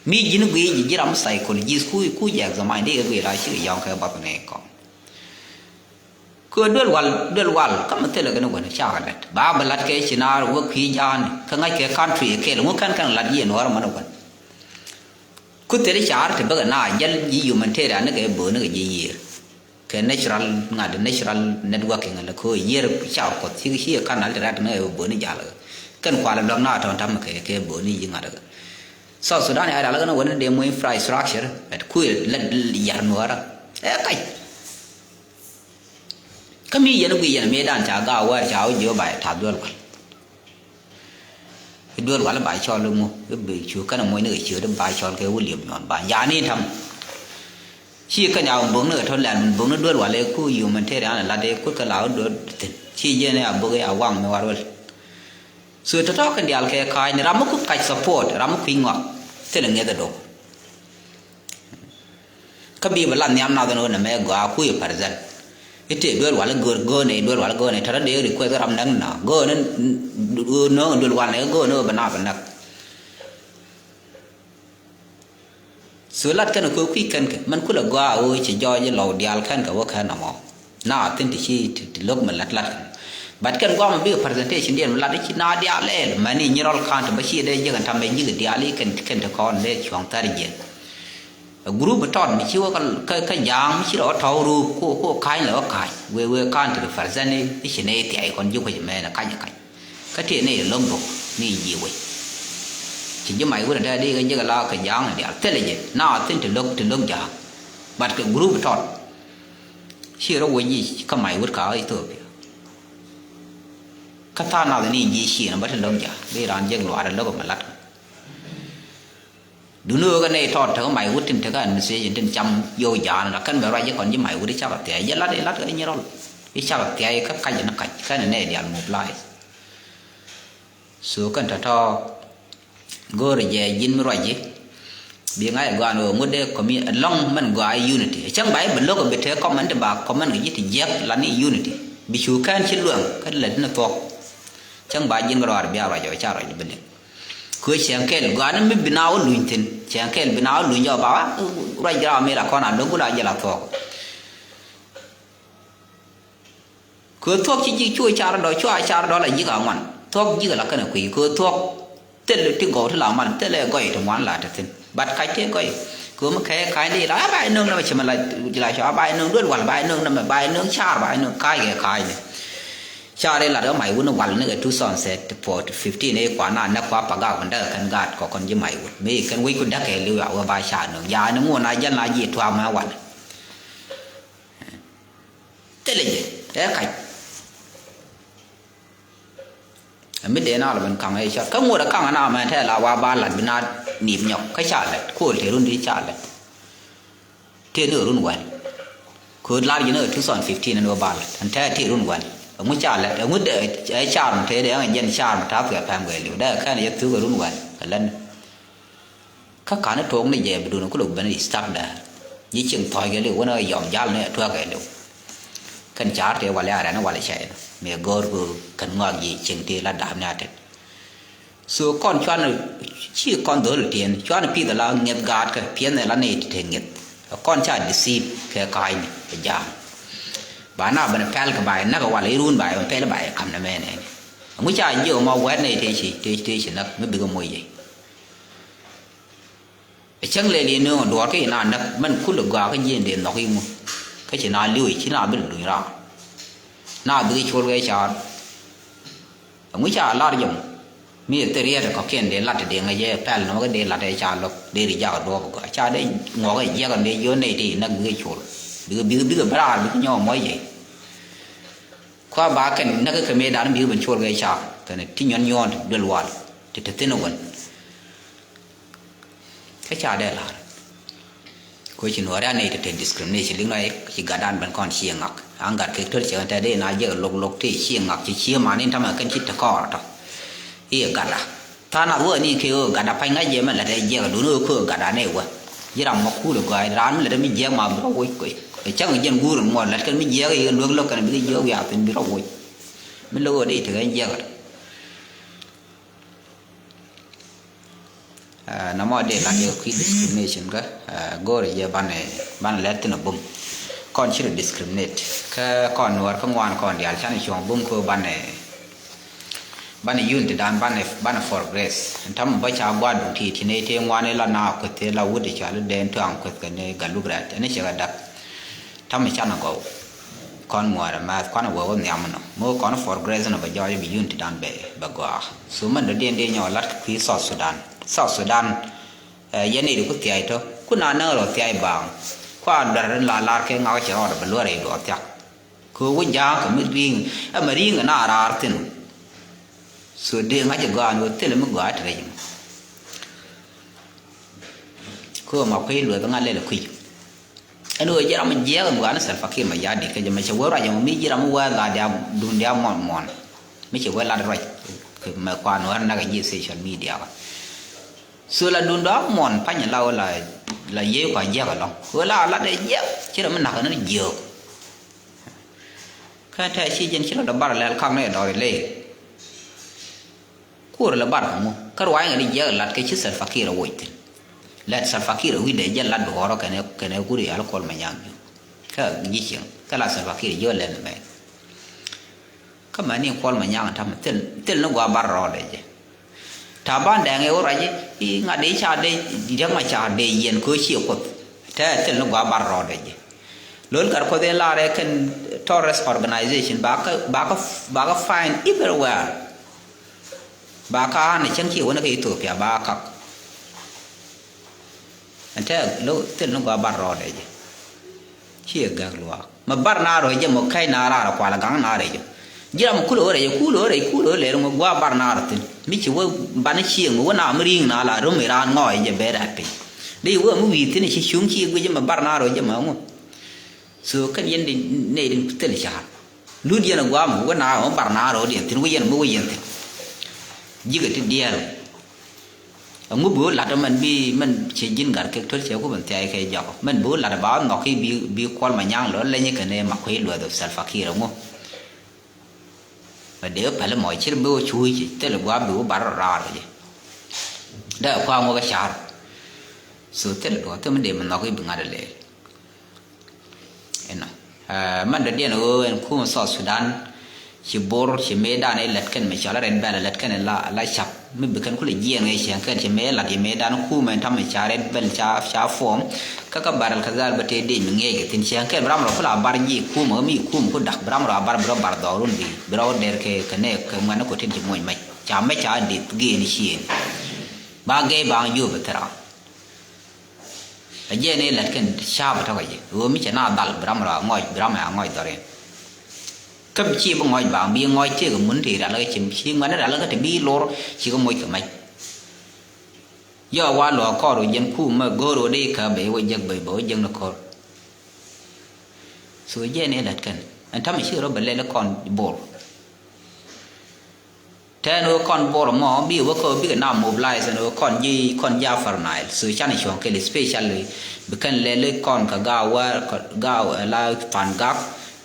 Mi ji̱n guic ji̱ ji̱ ram psychologist ku, ku jɛ examine dee kɛ guic la cikɛ yɔ̱ŋ kɛ bath nɛy kɔn. Kɛ duel wal, duel wal kä mi thilɛ kɛn wän cakɛ lät ba bɛ lat kɛ ci naar wä kui̱ ja̱a̱n kä ŋa̱c kɛ country kɛl ŋu kɛn kɛn lat yiëë nuɔ̱ɔ̱r män wän. Ku thil car ti bäkɛ na jäl ji̱ humanitarian ni kɛ bööni kɛ ji̱ yiëër kɛ natural ŋa̱t natural networking lɛ kɛ yiëër cakɛ kuɔth ci ci kan al ti rat ni kɛ bööni jal kɛn kual luäk na tɔ̱ɔ̱n ta̱m kɛ kɛ bööni yiëë ŋa̱t kɛ. South Sudan ya ral kɛn wän ni dee mu infrastructure ɛt kuëë lät yar nuɔ̱ɔ̱rä ɛ kac. Kä mi yɛn guic yɛn mëëdan ca gaak wäär ca wä jiök ba tath duel wal. I̱ duel wal i̱ ba cɔl i̱ ŋu i̱ bi cu kɛn i̱ moc ni kɛ ciöt i̱ ba cɔl kɛ William Nyuɔn ba yani tam. Ci kɛn ca wä bök ni kɛ tɔ̱ lɛl min bök ni duel wal i̱ ku humanitarian i̱ lat i̱ kut kɛ la wä duel thi̱n ci jiɛn i̱ a bök i̱ a waŋ mi war wal. So tɔ̱tɔ̱ kɛn diaal kɛ ka̱a̱c ni ram mi ku kac support ram mi kui̱ ŋɔak thilɛ ŋi̱eth i̱ dok. Kä bi bɛ la nhiam nath ɛn ɣöö nɛmɛ gɔaa kui̱ ɛ pɛrthɛn. I̱ tëë duel wal i̱ gör, gör nɛy duel wal i̱ gör nɛy tɛrä dee request ram näk na gör ni nööŋ duel wal nɛy gör ni ɣöö bɛ na bɛ näk. So lat kɛn kɛ kui̱ kɛn kɛ mɛn kulɛ gɔaa ɣöö ci jɔɔc i̱ lɔw diaal kɛn kɛ wä kɛn nɔmɔ. Na thin ti ci ti lo̱k mi lat lat kɛn. But kɛn guam mi bikɛ presentation diɛn mi lat i̱ ci na diaal ɛɛl mɛn i̱ nyirɔl ka̱n ti bä ci dee jiäk ɛn tam bɛ ji̱k diaal i̱ kɛn kɛn ti kɔn dee cuɔ̱ŋ thar jiɛn. Ɛ group tɔt mi ci wä kä kä ja̱a̱ŋ mi ci rɔ wä tɔ̱w ruup ko ko ka̱ny lɛ wä ka̱ny wee wee ka̱n ti represent i̱ ci nɛy thiay kɔn ji̱ kuec mɛn ɛ ka̱ny ɛ ka̱ny. Kä tëë nɛy ɛ lo̱ŋ bok ni ji̱ wec. Ci ji̱ mac wut ɛ dee di kɛ ji̱ kɛ la kɛ ja̱a̱ŋ ɛ diaal thilɛ jɛ na thin ti lo̱k ti lo̱k ja̱a̱ŋ. But kɛ group tɔt ci rɔ wec ji̱ kä mac wut ka Ethiopia. Kä tha̱a̱ŋ nath ni ji̱ ci nɛ bä ti lo̱k ja̱a̱ŋ bi raan jiäk luaar ɛ lo̱k ɛ mɛ lat. Duni ɣöö kɛ nɛy tɔt tekä mac wut tin tekä administration tin cam yow ja̱a̱n la kɛn bɛ ruac ji̱ kɔn ji̱ mac wut i̱ cakɛ thia̱a̱c jɛ lat i̱ lat kɛ nyirɔl i̱ cakɛ thia̱a̱c kä kac ni kac kɛn nɛy diaal mobilize. So kɛn tɔ̱tɔ̱ go̱o̱rɛ jɛ ji̱n mi ruac ji̱ bi ŋa̱c ɛ gɔaa ni ɣöö ŋut dee commu ɛlɔ̱ŋ mɛn gɔaa i̱ unity ɛ cäŋ ba i̱ bɛ lo̱k ɛ bi te comment ba comment kɛ ji̱ ti jiäk la ni unity bi cu kɛn ci luäŋ kä lät ni thuɔ̱k. Cäŋ ba ji̱n kɛ ruaar bia ruac ɛ ca ruac bi liŋ. Kö cɛŋ kɛl gɔaa ni mi bi na wä luny thi̱n cɛŋ kɛl bi na wä luny jɔk ba wa ruac jɛ ram mi la kɔn a lo̱k gula jɛ la thuɔ̱k. Kö thuɔ̱k ci ji̱ cu car dɔ̱ cu a car dɔ̱ la ji̱k a ŋuan thuɔ̱k ji̱k la kɛn a kui̱ kö thuɔ̱k. Thil ti gɔw ti la mal thil ɛ gɔy ti ŋuan la ti thi̱n. But kac ti gɔy kö mi kɛ ka̱ny di la a ba inöŋ namɛ cɛ mɛ la la cɔ a ba inöŋ duel wal ba inöŋ namɛ ba inöŋ car ba inöŋ ka̱ny kɛ ka̱ny ni. Car ilat kä mac wun wal ni kɛ two thousand four to fifteen i̱ kua na nɛ kua pa gak wun däk kɛn gaat kɔ kɔn ji̱ mac wun mi kɛn wec ku däk kɛ liw ya wee ba ca nöŋ ya ni ŋun a jäl na ji̱ tuaak mɛ wal. Thɛ lɛ jɛ ɛ kac. Ɛ mi dee na lɔ ben kaŋ ɛ cɔt kä ŋuɔt ɛ kaŋ ɛ na mɛ tɛ la wa ba lat bi na nip nyɔk kä ca lɛt kuɔl te run di ca lɛt. Tëë ni run wɛl. Kööt lar ji̱n ɛ two thousand fifteen ɛn ɣöö ba lat ɛn tɛ tëë run wɛl. Ɛŋu ca lɛt ɛŋu dee ɛ car mɛ tëë dee ɛŋ ɛ jɛn car mɛ ta̱a̱ thuɛ pɛm kɛ liw dee ɛ kɛn ɛ jɛ thuk ɛ run wɛl kɛ lɛn. Kä ka̱n i̱ to̱o̱k ni jɛ bi duun ku lok ben i̱ stak däär. Ji̱ cieŋ thɔ̱ɔ̱c kɛ li̱w wänä yɔm jal ni ɛ tuäk kɛ li̱w. Kɛn ca̱r tëë walɛ a rɛn walɛ cɛy ni mëë go̱o̱r ku kɛn ŋɔak ji̱ cieŋ tëë la da̱a̱p ni a tet. So kɔn cuan ci kɔn dho̱l tiɛn cuan pi̱th ala ŋi̱eth gaat kɛ piɛn ɛ la ni ti te ŋi̱eth. Kɔn ca deceive kɛ ka̱a̱cni ɛ ja̱a̱m. Ba na ben pɛl kɛ ba ɛ näk ɛ walɛ i̱ run ba ɛ ben pɛl ba ɛ ka̱m ni mɛn ɛn. Ɛŋu ca jiök ɛmɔ wɛt ni tëë ci tëë ci näk mi bikɛ moc yɛ. Ɛ cäŋ lɛl yɛn nööŋ duɔ̱ɔ̱r kä yɛn a näk mɛn kulɛ gɔaa kä jiɛn dee nhɔk i̱ ŋu. Kä ci na li̱w i̱ ci na bi luny raar. Na bikɛ col kɛ ca̱r. Ɛŋu ca lar jɛ mɔ mi ɛ thil riɛt ɛ kɔ̱kiɛn dee lat dee ŋäc ɛ pɛl nɔmɔ kä dee lat ɛ ca lo̱k dee ri jak ɛ duɔ̱ɔ̱p ɛ gɔaa ca dee ŋuɔk ɛ jiɛk ɛn dee jiön nɛy ti näk bikɛ col. Bikɛ bikɛ bikɛ bi raar bikɛ nyɔk ɛ muɔc jɛ. Kua ba kɛn näk kä mëëdan bikɛ ben col kɛ ca kɛn ti nyuɔn nyuɔn ti duel wal ti te thin wän. Kä ca dee lar. Ko ci nuɔri anei te te discrimination liŋ nɔy ci gatdan ben kɔn ci ŋak an gat kek tör cɛ kɛn te dee na jɛ lok lok ti ci ŋak ci ci man in tamɛ kɛn ci te kɔɔr tɔ. I̱ gatda. Tha̱a̱ŋ nath wä ni kɛ ɣöö gatda pa̱ny ŋa̱c jɛ mɛ lät ɛ jiɛk dun ɣöö köö gatda nɛ wä. Ji̱ ram ma kuul ɛ gɔaac raan mi lät ɛ mi jiɛk ma bi rɔ woc koc. Ɛ cäŋ jiɛn guur in ŋuɔt lät kɛn mi jiɛk i̱ luek lo̱k kɛn bi kɛ jiɛk wiaa thin bi rɔ woc. Mi lo̱k ɣöö dee tekɛ jiɛk ɛ. Ɛ, nɔmɔ dee lat yɛ kui̱ discrimination kä, ɛ, go̱o̱rɛ jɛ banɛ, banɛ lɛt thin ɛ bum. Kɔn ci rɔ discriminate. Kä kɔn nuɔr kä ŋuan kɔn diaal canɛ cuɔ̱ŋ bum kä banɛ, banɛ unity dan banɛ, banɛ progress. Ɛn tam bä ca gua̱a̱r duŋ ti ti ney tëë ŋuan ila na kueth ila wut i̱ cɔal i̱ dee tuaŋ kueth kɛ ni galuk rɛt ɛn i̱ cɛ kɛ dak. Tam i̱ canɛ gɔw. Kɔn ŋuɔ̱ɔ̱rɛ mɛth kuanɛ wee wä nhiam inɔ mi wä kɔn progress inɔ bɛ jɔɔc i̱ bi unity dan bɛ, bɛ gɔaa. So mɛn dɔ̱diɛn dee nyɔk lat kɛ kui̱ South Sudan. South Sudan, ɛ, yɛn i̱ di ku thiac tɔ ku na näk rɔ thiac baaŋ. Kua duer in la lar kɛ ŋak cɛ rɔɔdɛ bɛ luɔrɛ i̱ duɔɔr thiak. Kɛ ɣöö wä ja̱a̱ŋ kɛ mi ri̱i̱ŋ ɛmɛ ri̱i̱ŋ ɛ na raar thi̱n. So dee ŋa̱c ɛ gɔaa ni ɣöö thilɛ mi gɔaa te rɛc ɛmɔ. Kɛ ɣöö ma kui̱ lueth ŋa̱ lɛl ɛ kui̱. Ɛn ɣöö ji̱ ram mi jiɛɛk ɛn gɔaa ni Salva Kiir Mayardit kɛ jɛ mɛ cɛ wee ruac ɛmɔ mi ji̱ ram mi wee la dia duun dia muɔn muɔn. Mi cɛ wee lat ruac mɛ kuan wee rak nak ɛ ji̱ social media kɔ. So la duun dɔ̱a̱k muɔn pany la ɣöö la, la yiëë kua jiɛk ɛlɔ̱ŋ ɣöö la lat ɛ jiɛk ci ram mi nak ɛn jiök. Kä tɛ ci jɛn ci lɔ dɔ bar lɛl kak ni dɔr ilɛ. Kuɔr lɛ bar ŋu kä ruac ŋa di jiɛk lat kɛ ci Salva Kiir a woc thin. Lɛt Salva Kiir a wi̱dɛ jɛ lat duɔrɔ kɛnɛ, kɛnɛ kuri yal Kuɔl Manyang ju. Kä ji̱ cieŋ kä la Salva Kiir jiɔ lɛn mɛ. Kä mɛ ni Kuɔl Manyang tam thil, thil ni gua bar rɔɔdɛ jɛ. Taban Dɛŋ ɛ wä ruac i̱ ŋa̱t i̱ ca dee Riɛk Macar dee yɛn kɛ ɣöö ciɛ Kuoth. Tɛ thil ni gua bar rɔɔdɛ jɛ. Lol gat Kuoth in lar ɛ kɛn terrorist organization ba kä, ba kä, ba kä find everywhere. Ba kä an cäŋ ciɛ wänä kä Ethiopia ba kak. Ɛn tɛ lo thil ni gua bar rɔɔdɛ jɛ. Ciɛ gäk luaak. Mɛ bar naar rɔ jɛ mɔ kɛc naar raar kual gaŋ naar rɛ jɛ. Ji̱ ram kulɛ ɣöö rɛ jɛ kulɛ ɣöö rɛ kulɛ ɣöö lɛr ŋɔ gua bar naar rɔ thin. Mi ci wä banɛ cieŋ wä naar mi ri̱i̱ŋ naar la rum iran ŋɔɔ jɛ bɛ rat piny. Dee wä mi wi̱i̱ thin ci cuŋ ci guic mɛ bar naar rɔ jɛ mɛ ŋɔ. So kɛn yɛn di nɛy din thil ca̱r. Lut yɛn a guam wä na wä bar na rɔ diɛn thin wä yɛn mi wä yɛn thin. Jikɛ ti diɛɛl. Aŋu bi wä lat mɛn bi mɛn cɛ ji̱n gat kek töl cɛ ku ben thiay kɛ jɔk mɛn bi wä lat ba wä nhɔk ki bi, bi Kuɔl Manyang lɔ leny kɛn ɛ ma kui̱ luɛth of Salva Kiir aŋu. Mɛ dee wä päl mɔ cir bi wä cuuc thil guam bi wä bar rɔ raar wä jɛ. Dee kua ŋuɔ kɛ ca̱r. So thil duɔ thil mi dee mi nhɔk ki bi ŋa̱t a lɛɛl. Inɔ. Ɛ, mɛn dɔ̱diɛn ɣöö ɛn kumɛ South Sudan ci bor ci mëëdan i̱ lät kɛn mi cɔl a Red Belt lät kɛn la, la cap mi bi kɛn kulɛ jiɛɛn ŋɛc cieŋ kɛn ci mëë lat ci mëëdan kumɛ ɛn ta̱mɛ ca Red Belt ca, ca form. Kä kä Barel Kazal bä tëë dec mi ŋiɛc kɛ thi̱n cieŋ kɛn bi ram rɔ kulɛ a bar ji̱ kumɛ ɣä mi kumɛ ku dak bi ram rɔ a bar bi rɔ bar dhɔrun bi, bi rɔ dɛr kɛ, kɛ nɛ kɛ ŋuɛn ni kotin ci muɔc mɛc ca mɛc ca dith gëën cieŋ. Ba gɛy ba ŋ jiöp bi thil ram. Ɛ jɛn i̱ lät kɛn ca̱a̱p tɔ̱ kɛ jɛ ɣöö mi cɛ na dhal bi ram rɔ a ŋɔc bi ram ɛ a ŋɔc dhɔriɛn. Kä bi ci bi ŋɔc baŋ bi ŋɔc tëëk mun ti ral kä cim ci ŋuɛn ral kä ti bi lor ci kä moc kɛ mac. Yɔ wa luɔk kɔr wä jɛn kum mɛ go̱o̱r wä dee kä bɛ wä jek bɛ bɛ wä jek ni kɔr. So jɛn i̱ lät kɛn ɛn ta̱mɛ ci rɔ bɛ lɛl kɔn bor. Tɛn wä kɔn bor mɔ bi wä kä bikɛ na mobilize ɛn wä kɔn ji̱ kɔn ji̱ Upper Nile. So can cuɔ̱ŋ kɛl especially bi kɛn lɛl kɔn kä gaw wä gaw la Pangak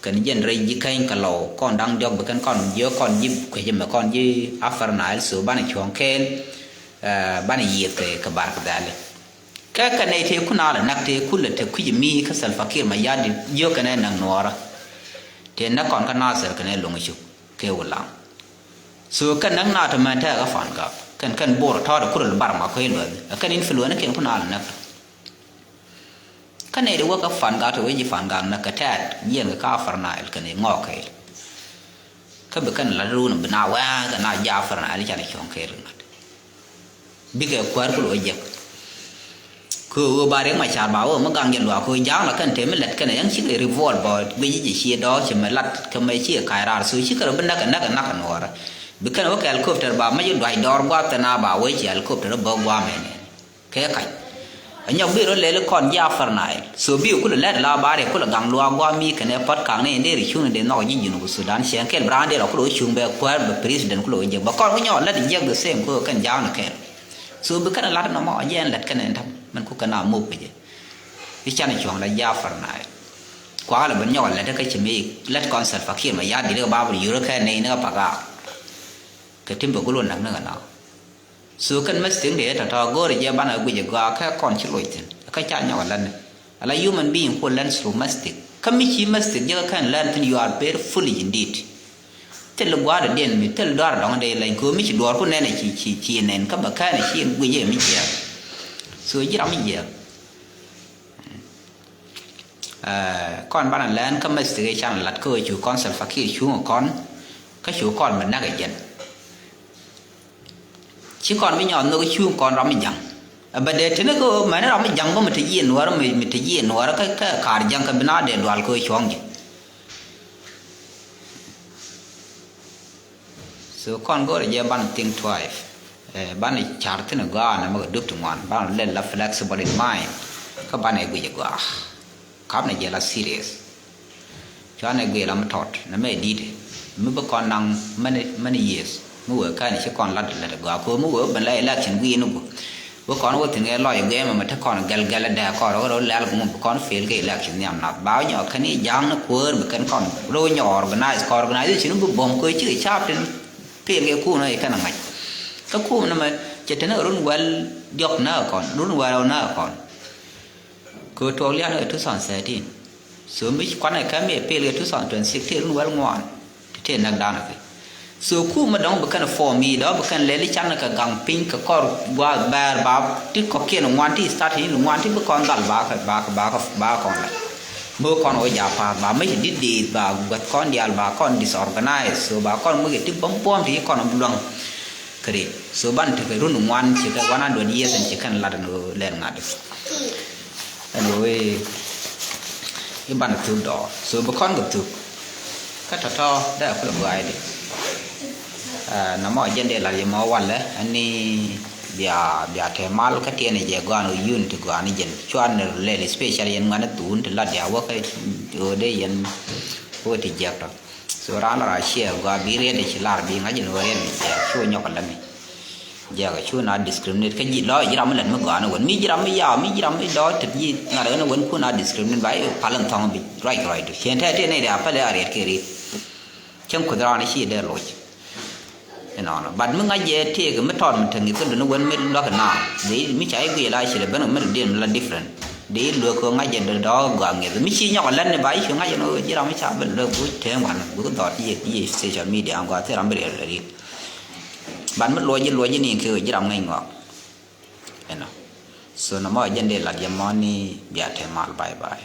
kɛn jɛn rɛy ji̱ kɛny kä lɔw kɔn da̱ŋ diɔk bi kɛn kɔn ji̱ kɔn ji̱ kuecä mɛ kɔn ji̱ Upper Nile. So banɛ cuɔ̱ŋ kɛl banɛ yiëth kɛ kɛ bar kɛ dhɛli. Kɛ kɛ nɛy tëë kun a lɛ näk tëë kun lɛ te kui̱c mi kä Salva Kiir Mayardit jiök kɛnɛ näk nuɔɔrä. Tëë näk kɔn kä Nasir kɛnɛ lo̱ŋ cuk kɛ wulaŋ. So kɛn näk na te mɛn tɛɛ kä Pangak kɛn kɛn bor tɔɔt kurɛ lɛ bar ma kuec luɛth ɛ kɛn influence kɛn kun a lɛ näk. Kä nɛy ti wä kä Pangak te wee ji̱ Pangak näk kɛ tɛɛt jiɛn kɛ kä Upper Nile kɛn i̱ ŋɔɔk kɛɛl. Kä bi kɛn la run bi na wɛɛk kɛ na ja̱a̱ Upper Nile canɛ cuɔ̱ŋ kɛɛl kɛ ŋa̱t. Bikɛ kuäär ku lo̱ jek. Kɛ ɣöö ba Riek Machar ba wä mi gaŋ jɛ luaak kɛ ɣöö ja̱a̱ŋ la kɛn te mi lät kɛn yäŋ cikɛ revolt bä guic ji̱ ciɛ dɔɔk cɛ mɛ lat kɛ mɛ ciɛ ka̱c raar so cikɛ rɔ bi näk kɛ näk kɛ näk kɛ nuɔɔrä. Bi kɛn wä kɛ helicopter ba mɛ ji̱ duac dɔɔr gua̱a̱th thin a ba wee ci helicopter bä gua̱a̱m ɛn ɛn. Kɛ kac. Ɛ nyɔk bi rɔ lɛl kɔn ji̱ Upper Nile. So bi kulɛ lɛt la ba ri kulɛ gaŋ luaak gua̱a̱m mi kɛnɛ pɔt kaŋ ni in dee ri cuŋni dee nhɔk ji̱ Junub Sudan cɛ kɛl bi raan dee rɔ kulɛ wä cuŋ bɛ kuäär bɛ president kulɛ wä jek bɛ kɔn wä nyɔk lɛt jek the same kɛ kɛn ja̱a̱ŋ ni kɛn. So bi kɛn lat nɔmɔ a jɛ ɛn lɛt kɛn ɛn tam mɛn ku kɛn a mop kɛ jɛ. I̱ can cuɔ̱ŋ la ji̱ Upper Nile. Kuakä lɛ ben nyɔk lɛt kä ci mi lɛt kɔn Salva Kiir Mayardit kɛ ba bɛ yur kɛ nɛy ni kɛ Pangak. Kɛ tim bɛ gul wä näk ni kɛ nɔ. So kɛn mistake dee tɔ̱tɔ̱ go̱o̱rɛ jɛ banɛ guic ɛ gɔaa kɛ kɔn ci loc thi̱n kä ca nyɔk ɛ lɛn. Ala human being ku lɛn through mistake. Kä mi ci mistake jɛ kɛ kɛn lɛn thi̱n you are very foolish indeed. Thil gua̱a̱r dee diɛn mi thil duaar dɔ̱ŋ dee lɛny kɛ mi ci duɔɔr ku nɛn ɛ ci ci ci nɛn kä bɛ kɛn ɛ ci guic ɛ mi jiɛɛk. So ji̱ ram mi jiɛɛk. Kɔn banɛ lɛn kä mistake can lat kä cu kɔn Salva Kiir cuŋ kɔn kä cu kɔn mi näk jɛn. Ci kɔn bi nyɔɔth nhök cuŋ kɔn ram mi ja̱ŋ. Ɛ bɛ dee tini kä mɛni ram mi ja̱ŋ bä mi te jiɛn nuɔɔr mi te jiɛn nuɔɔr kä kä kaar ja̱ŋ kä bi na dee dual kä cuɔ̱ŋ ji̱. So kɔn go̱rɛ jɛ banɛ think twice. Banɛ car thin a gɔaa nɛ mɛ kɛ dup ti ŋuan banɛ lɛl la flexible in mind. Kä banɛ guic a gɔaa. Kap nɛ jɛ la serious. Cuanɛ guic la mi tɔt nɛ mɛ dit. Mi bi kɔn naŋ many many years mi wee kɛn ci kɔn lat lat a gɔaa ko mi wee ben la election guic ni guɔ. Bi kɔn wä thi̱n kɛ lɔc guic mɛ mɛ te kɔn gɛl gɛl dɛ kɔn rɔ lɛl ŋu bi kɔn fail kɛ election nhiam nath ba nyɔk kɛn i̱ ja̱a̱ŋ ni kuäär bi kɛn kɔn rɔ nyɔk organize kɔn organization bi bom kɛ ci kɛ cap tin. Pil kɛ kum nä i̱ kɛn a ŋa̱c. Kä kum nä mɛ cɛ te nä run wɛl diɔk nä kɔn run wɛl nä kɔn. Kɛ tuɔk lian kɛ two thousand thirteen. So mi kuanɛ kɛ mi pil kɛ two thousand twenty-six ti run wɛl ŋuan. Ti ti näk danɛ kɛ. So kum mi dɔ̱ŋ bi kɛn form i̱ dɔ̱ŋ bi kɛn lɛl i̱ canɛ kɛ gaŋ piny kɛ kɔr gua̱a̱th bɛɛr ba ti kɔ̱kiɛn ŋuan ti start in ŋuan ti bi kɔn dhal ba kɛ ba kɛ ba kɛ ba kɔn la. Mi kɔn wä ja̱ pa̱a̱th ba mi ci dit diith ba gua̱th kɔn diaal ba kɔn disorganize so ba kɔn mi kɛ ti buɔ̱m buɔ̱m ti kɔn luäŋ. Kɛ ri so ban tekɛ run ŋuan ci kɛ one hundred years ɛn ci kɛn lat ɛn ɣöö lɛl ŋa̱t. Ɛn ɣöö i̱ ban thuk dɔɔr so bi kɔn kɛ thuk. Kä tɔ̱tɔ̱ dee kulɛ gua̱a̱cdi. Nɔmɔ jɛn dee lat yɛ mɔ walɛ ɛn ni bia bia te mal kä tiɛn jɛ gɔan ɣöö yun ti gɔan jɛn cuan ni lɛl special yɛn ŋuan thun ti lat dia wä kä ɣöö dee yɛn wä ti jiɛk tɔ. So raan la ra ciɛ gua bi riɛt ci lar bi ŋa̱c in wä riɛt mi ciɛ cu nyɔk lami. Jɛ kɛ cu na discriminate kä ji̱ lɔ ji̱ ram mi lät mi gɔaa ni wän mi ji̱ ram mi yaw mi ji̱ ram mi dɔɔ tet ji̱ ŋa̱t ɣän wän kun a discriminate ba i̱ pal in thɔŋ bi ruac kɛ ruac du cien tɛt ti nɛy ria päl a riɛt kɛ riet. Cäŋ kuth raan ci dee loc. Inɔnɔ but mi ŋa̱c jɛ tëëk mi tɔt mi te ŋi̱th kä duni wen mi luäk na dee mi ca i̱ guic la ci lɛ ben mi te diɛn mi la different. Dee i̱ luäk kɛ ŋa̱c jɛ dee dɔ̱k gɔaa ŋi̱th mi ci nyɔk lät ni ba i̱ ci ŋa̱c jɛ ni ji̱ ram mi ca ben luäk guc tëë ŋuan bi kä dhɔt i̱ yɛ social media ŋuan thil ram bi riɛl riɛl. But mi luɔc ji̱ luɔc ji̱ ni kɛ ji̱ ram ŋäc ŋuak. Inɔ so nɔmɔ jɛn dee lat yɛ mɔ ni bia te mal bye bye.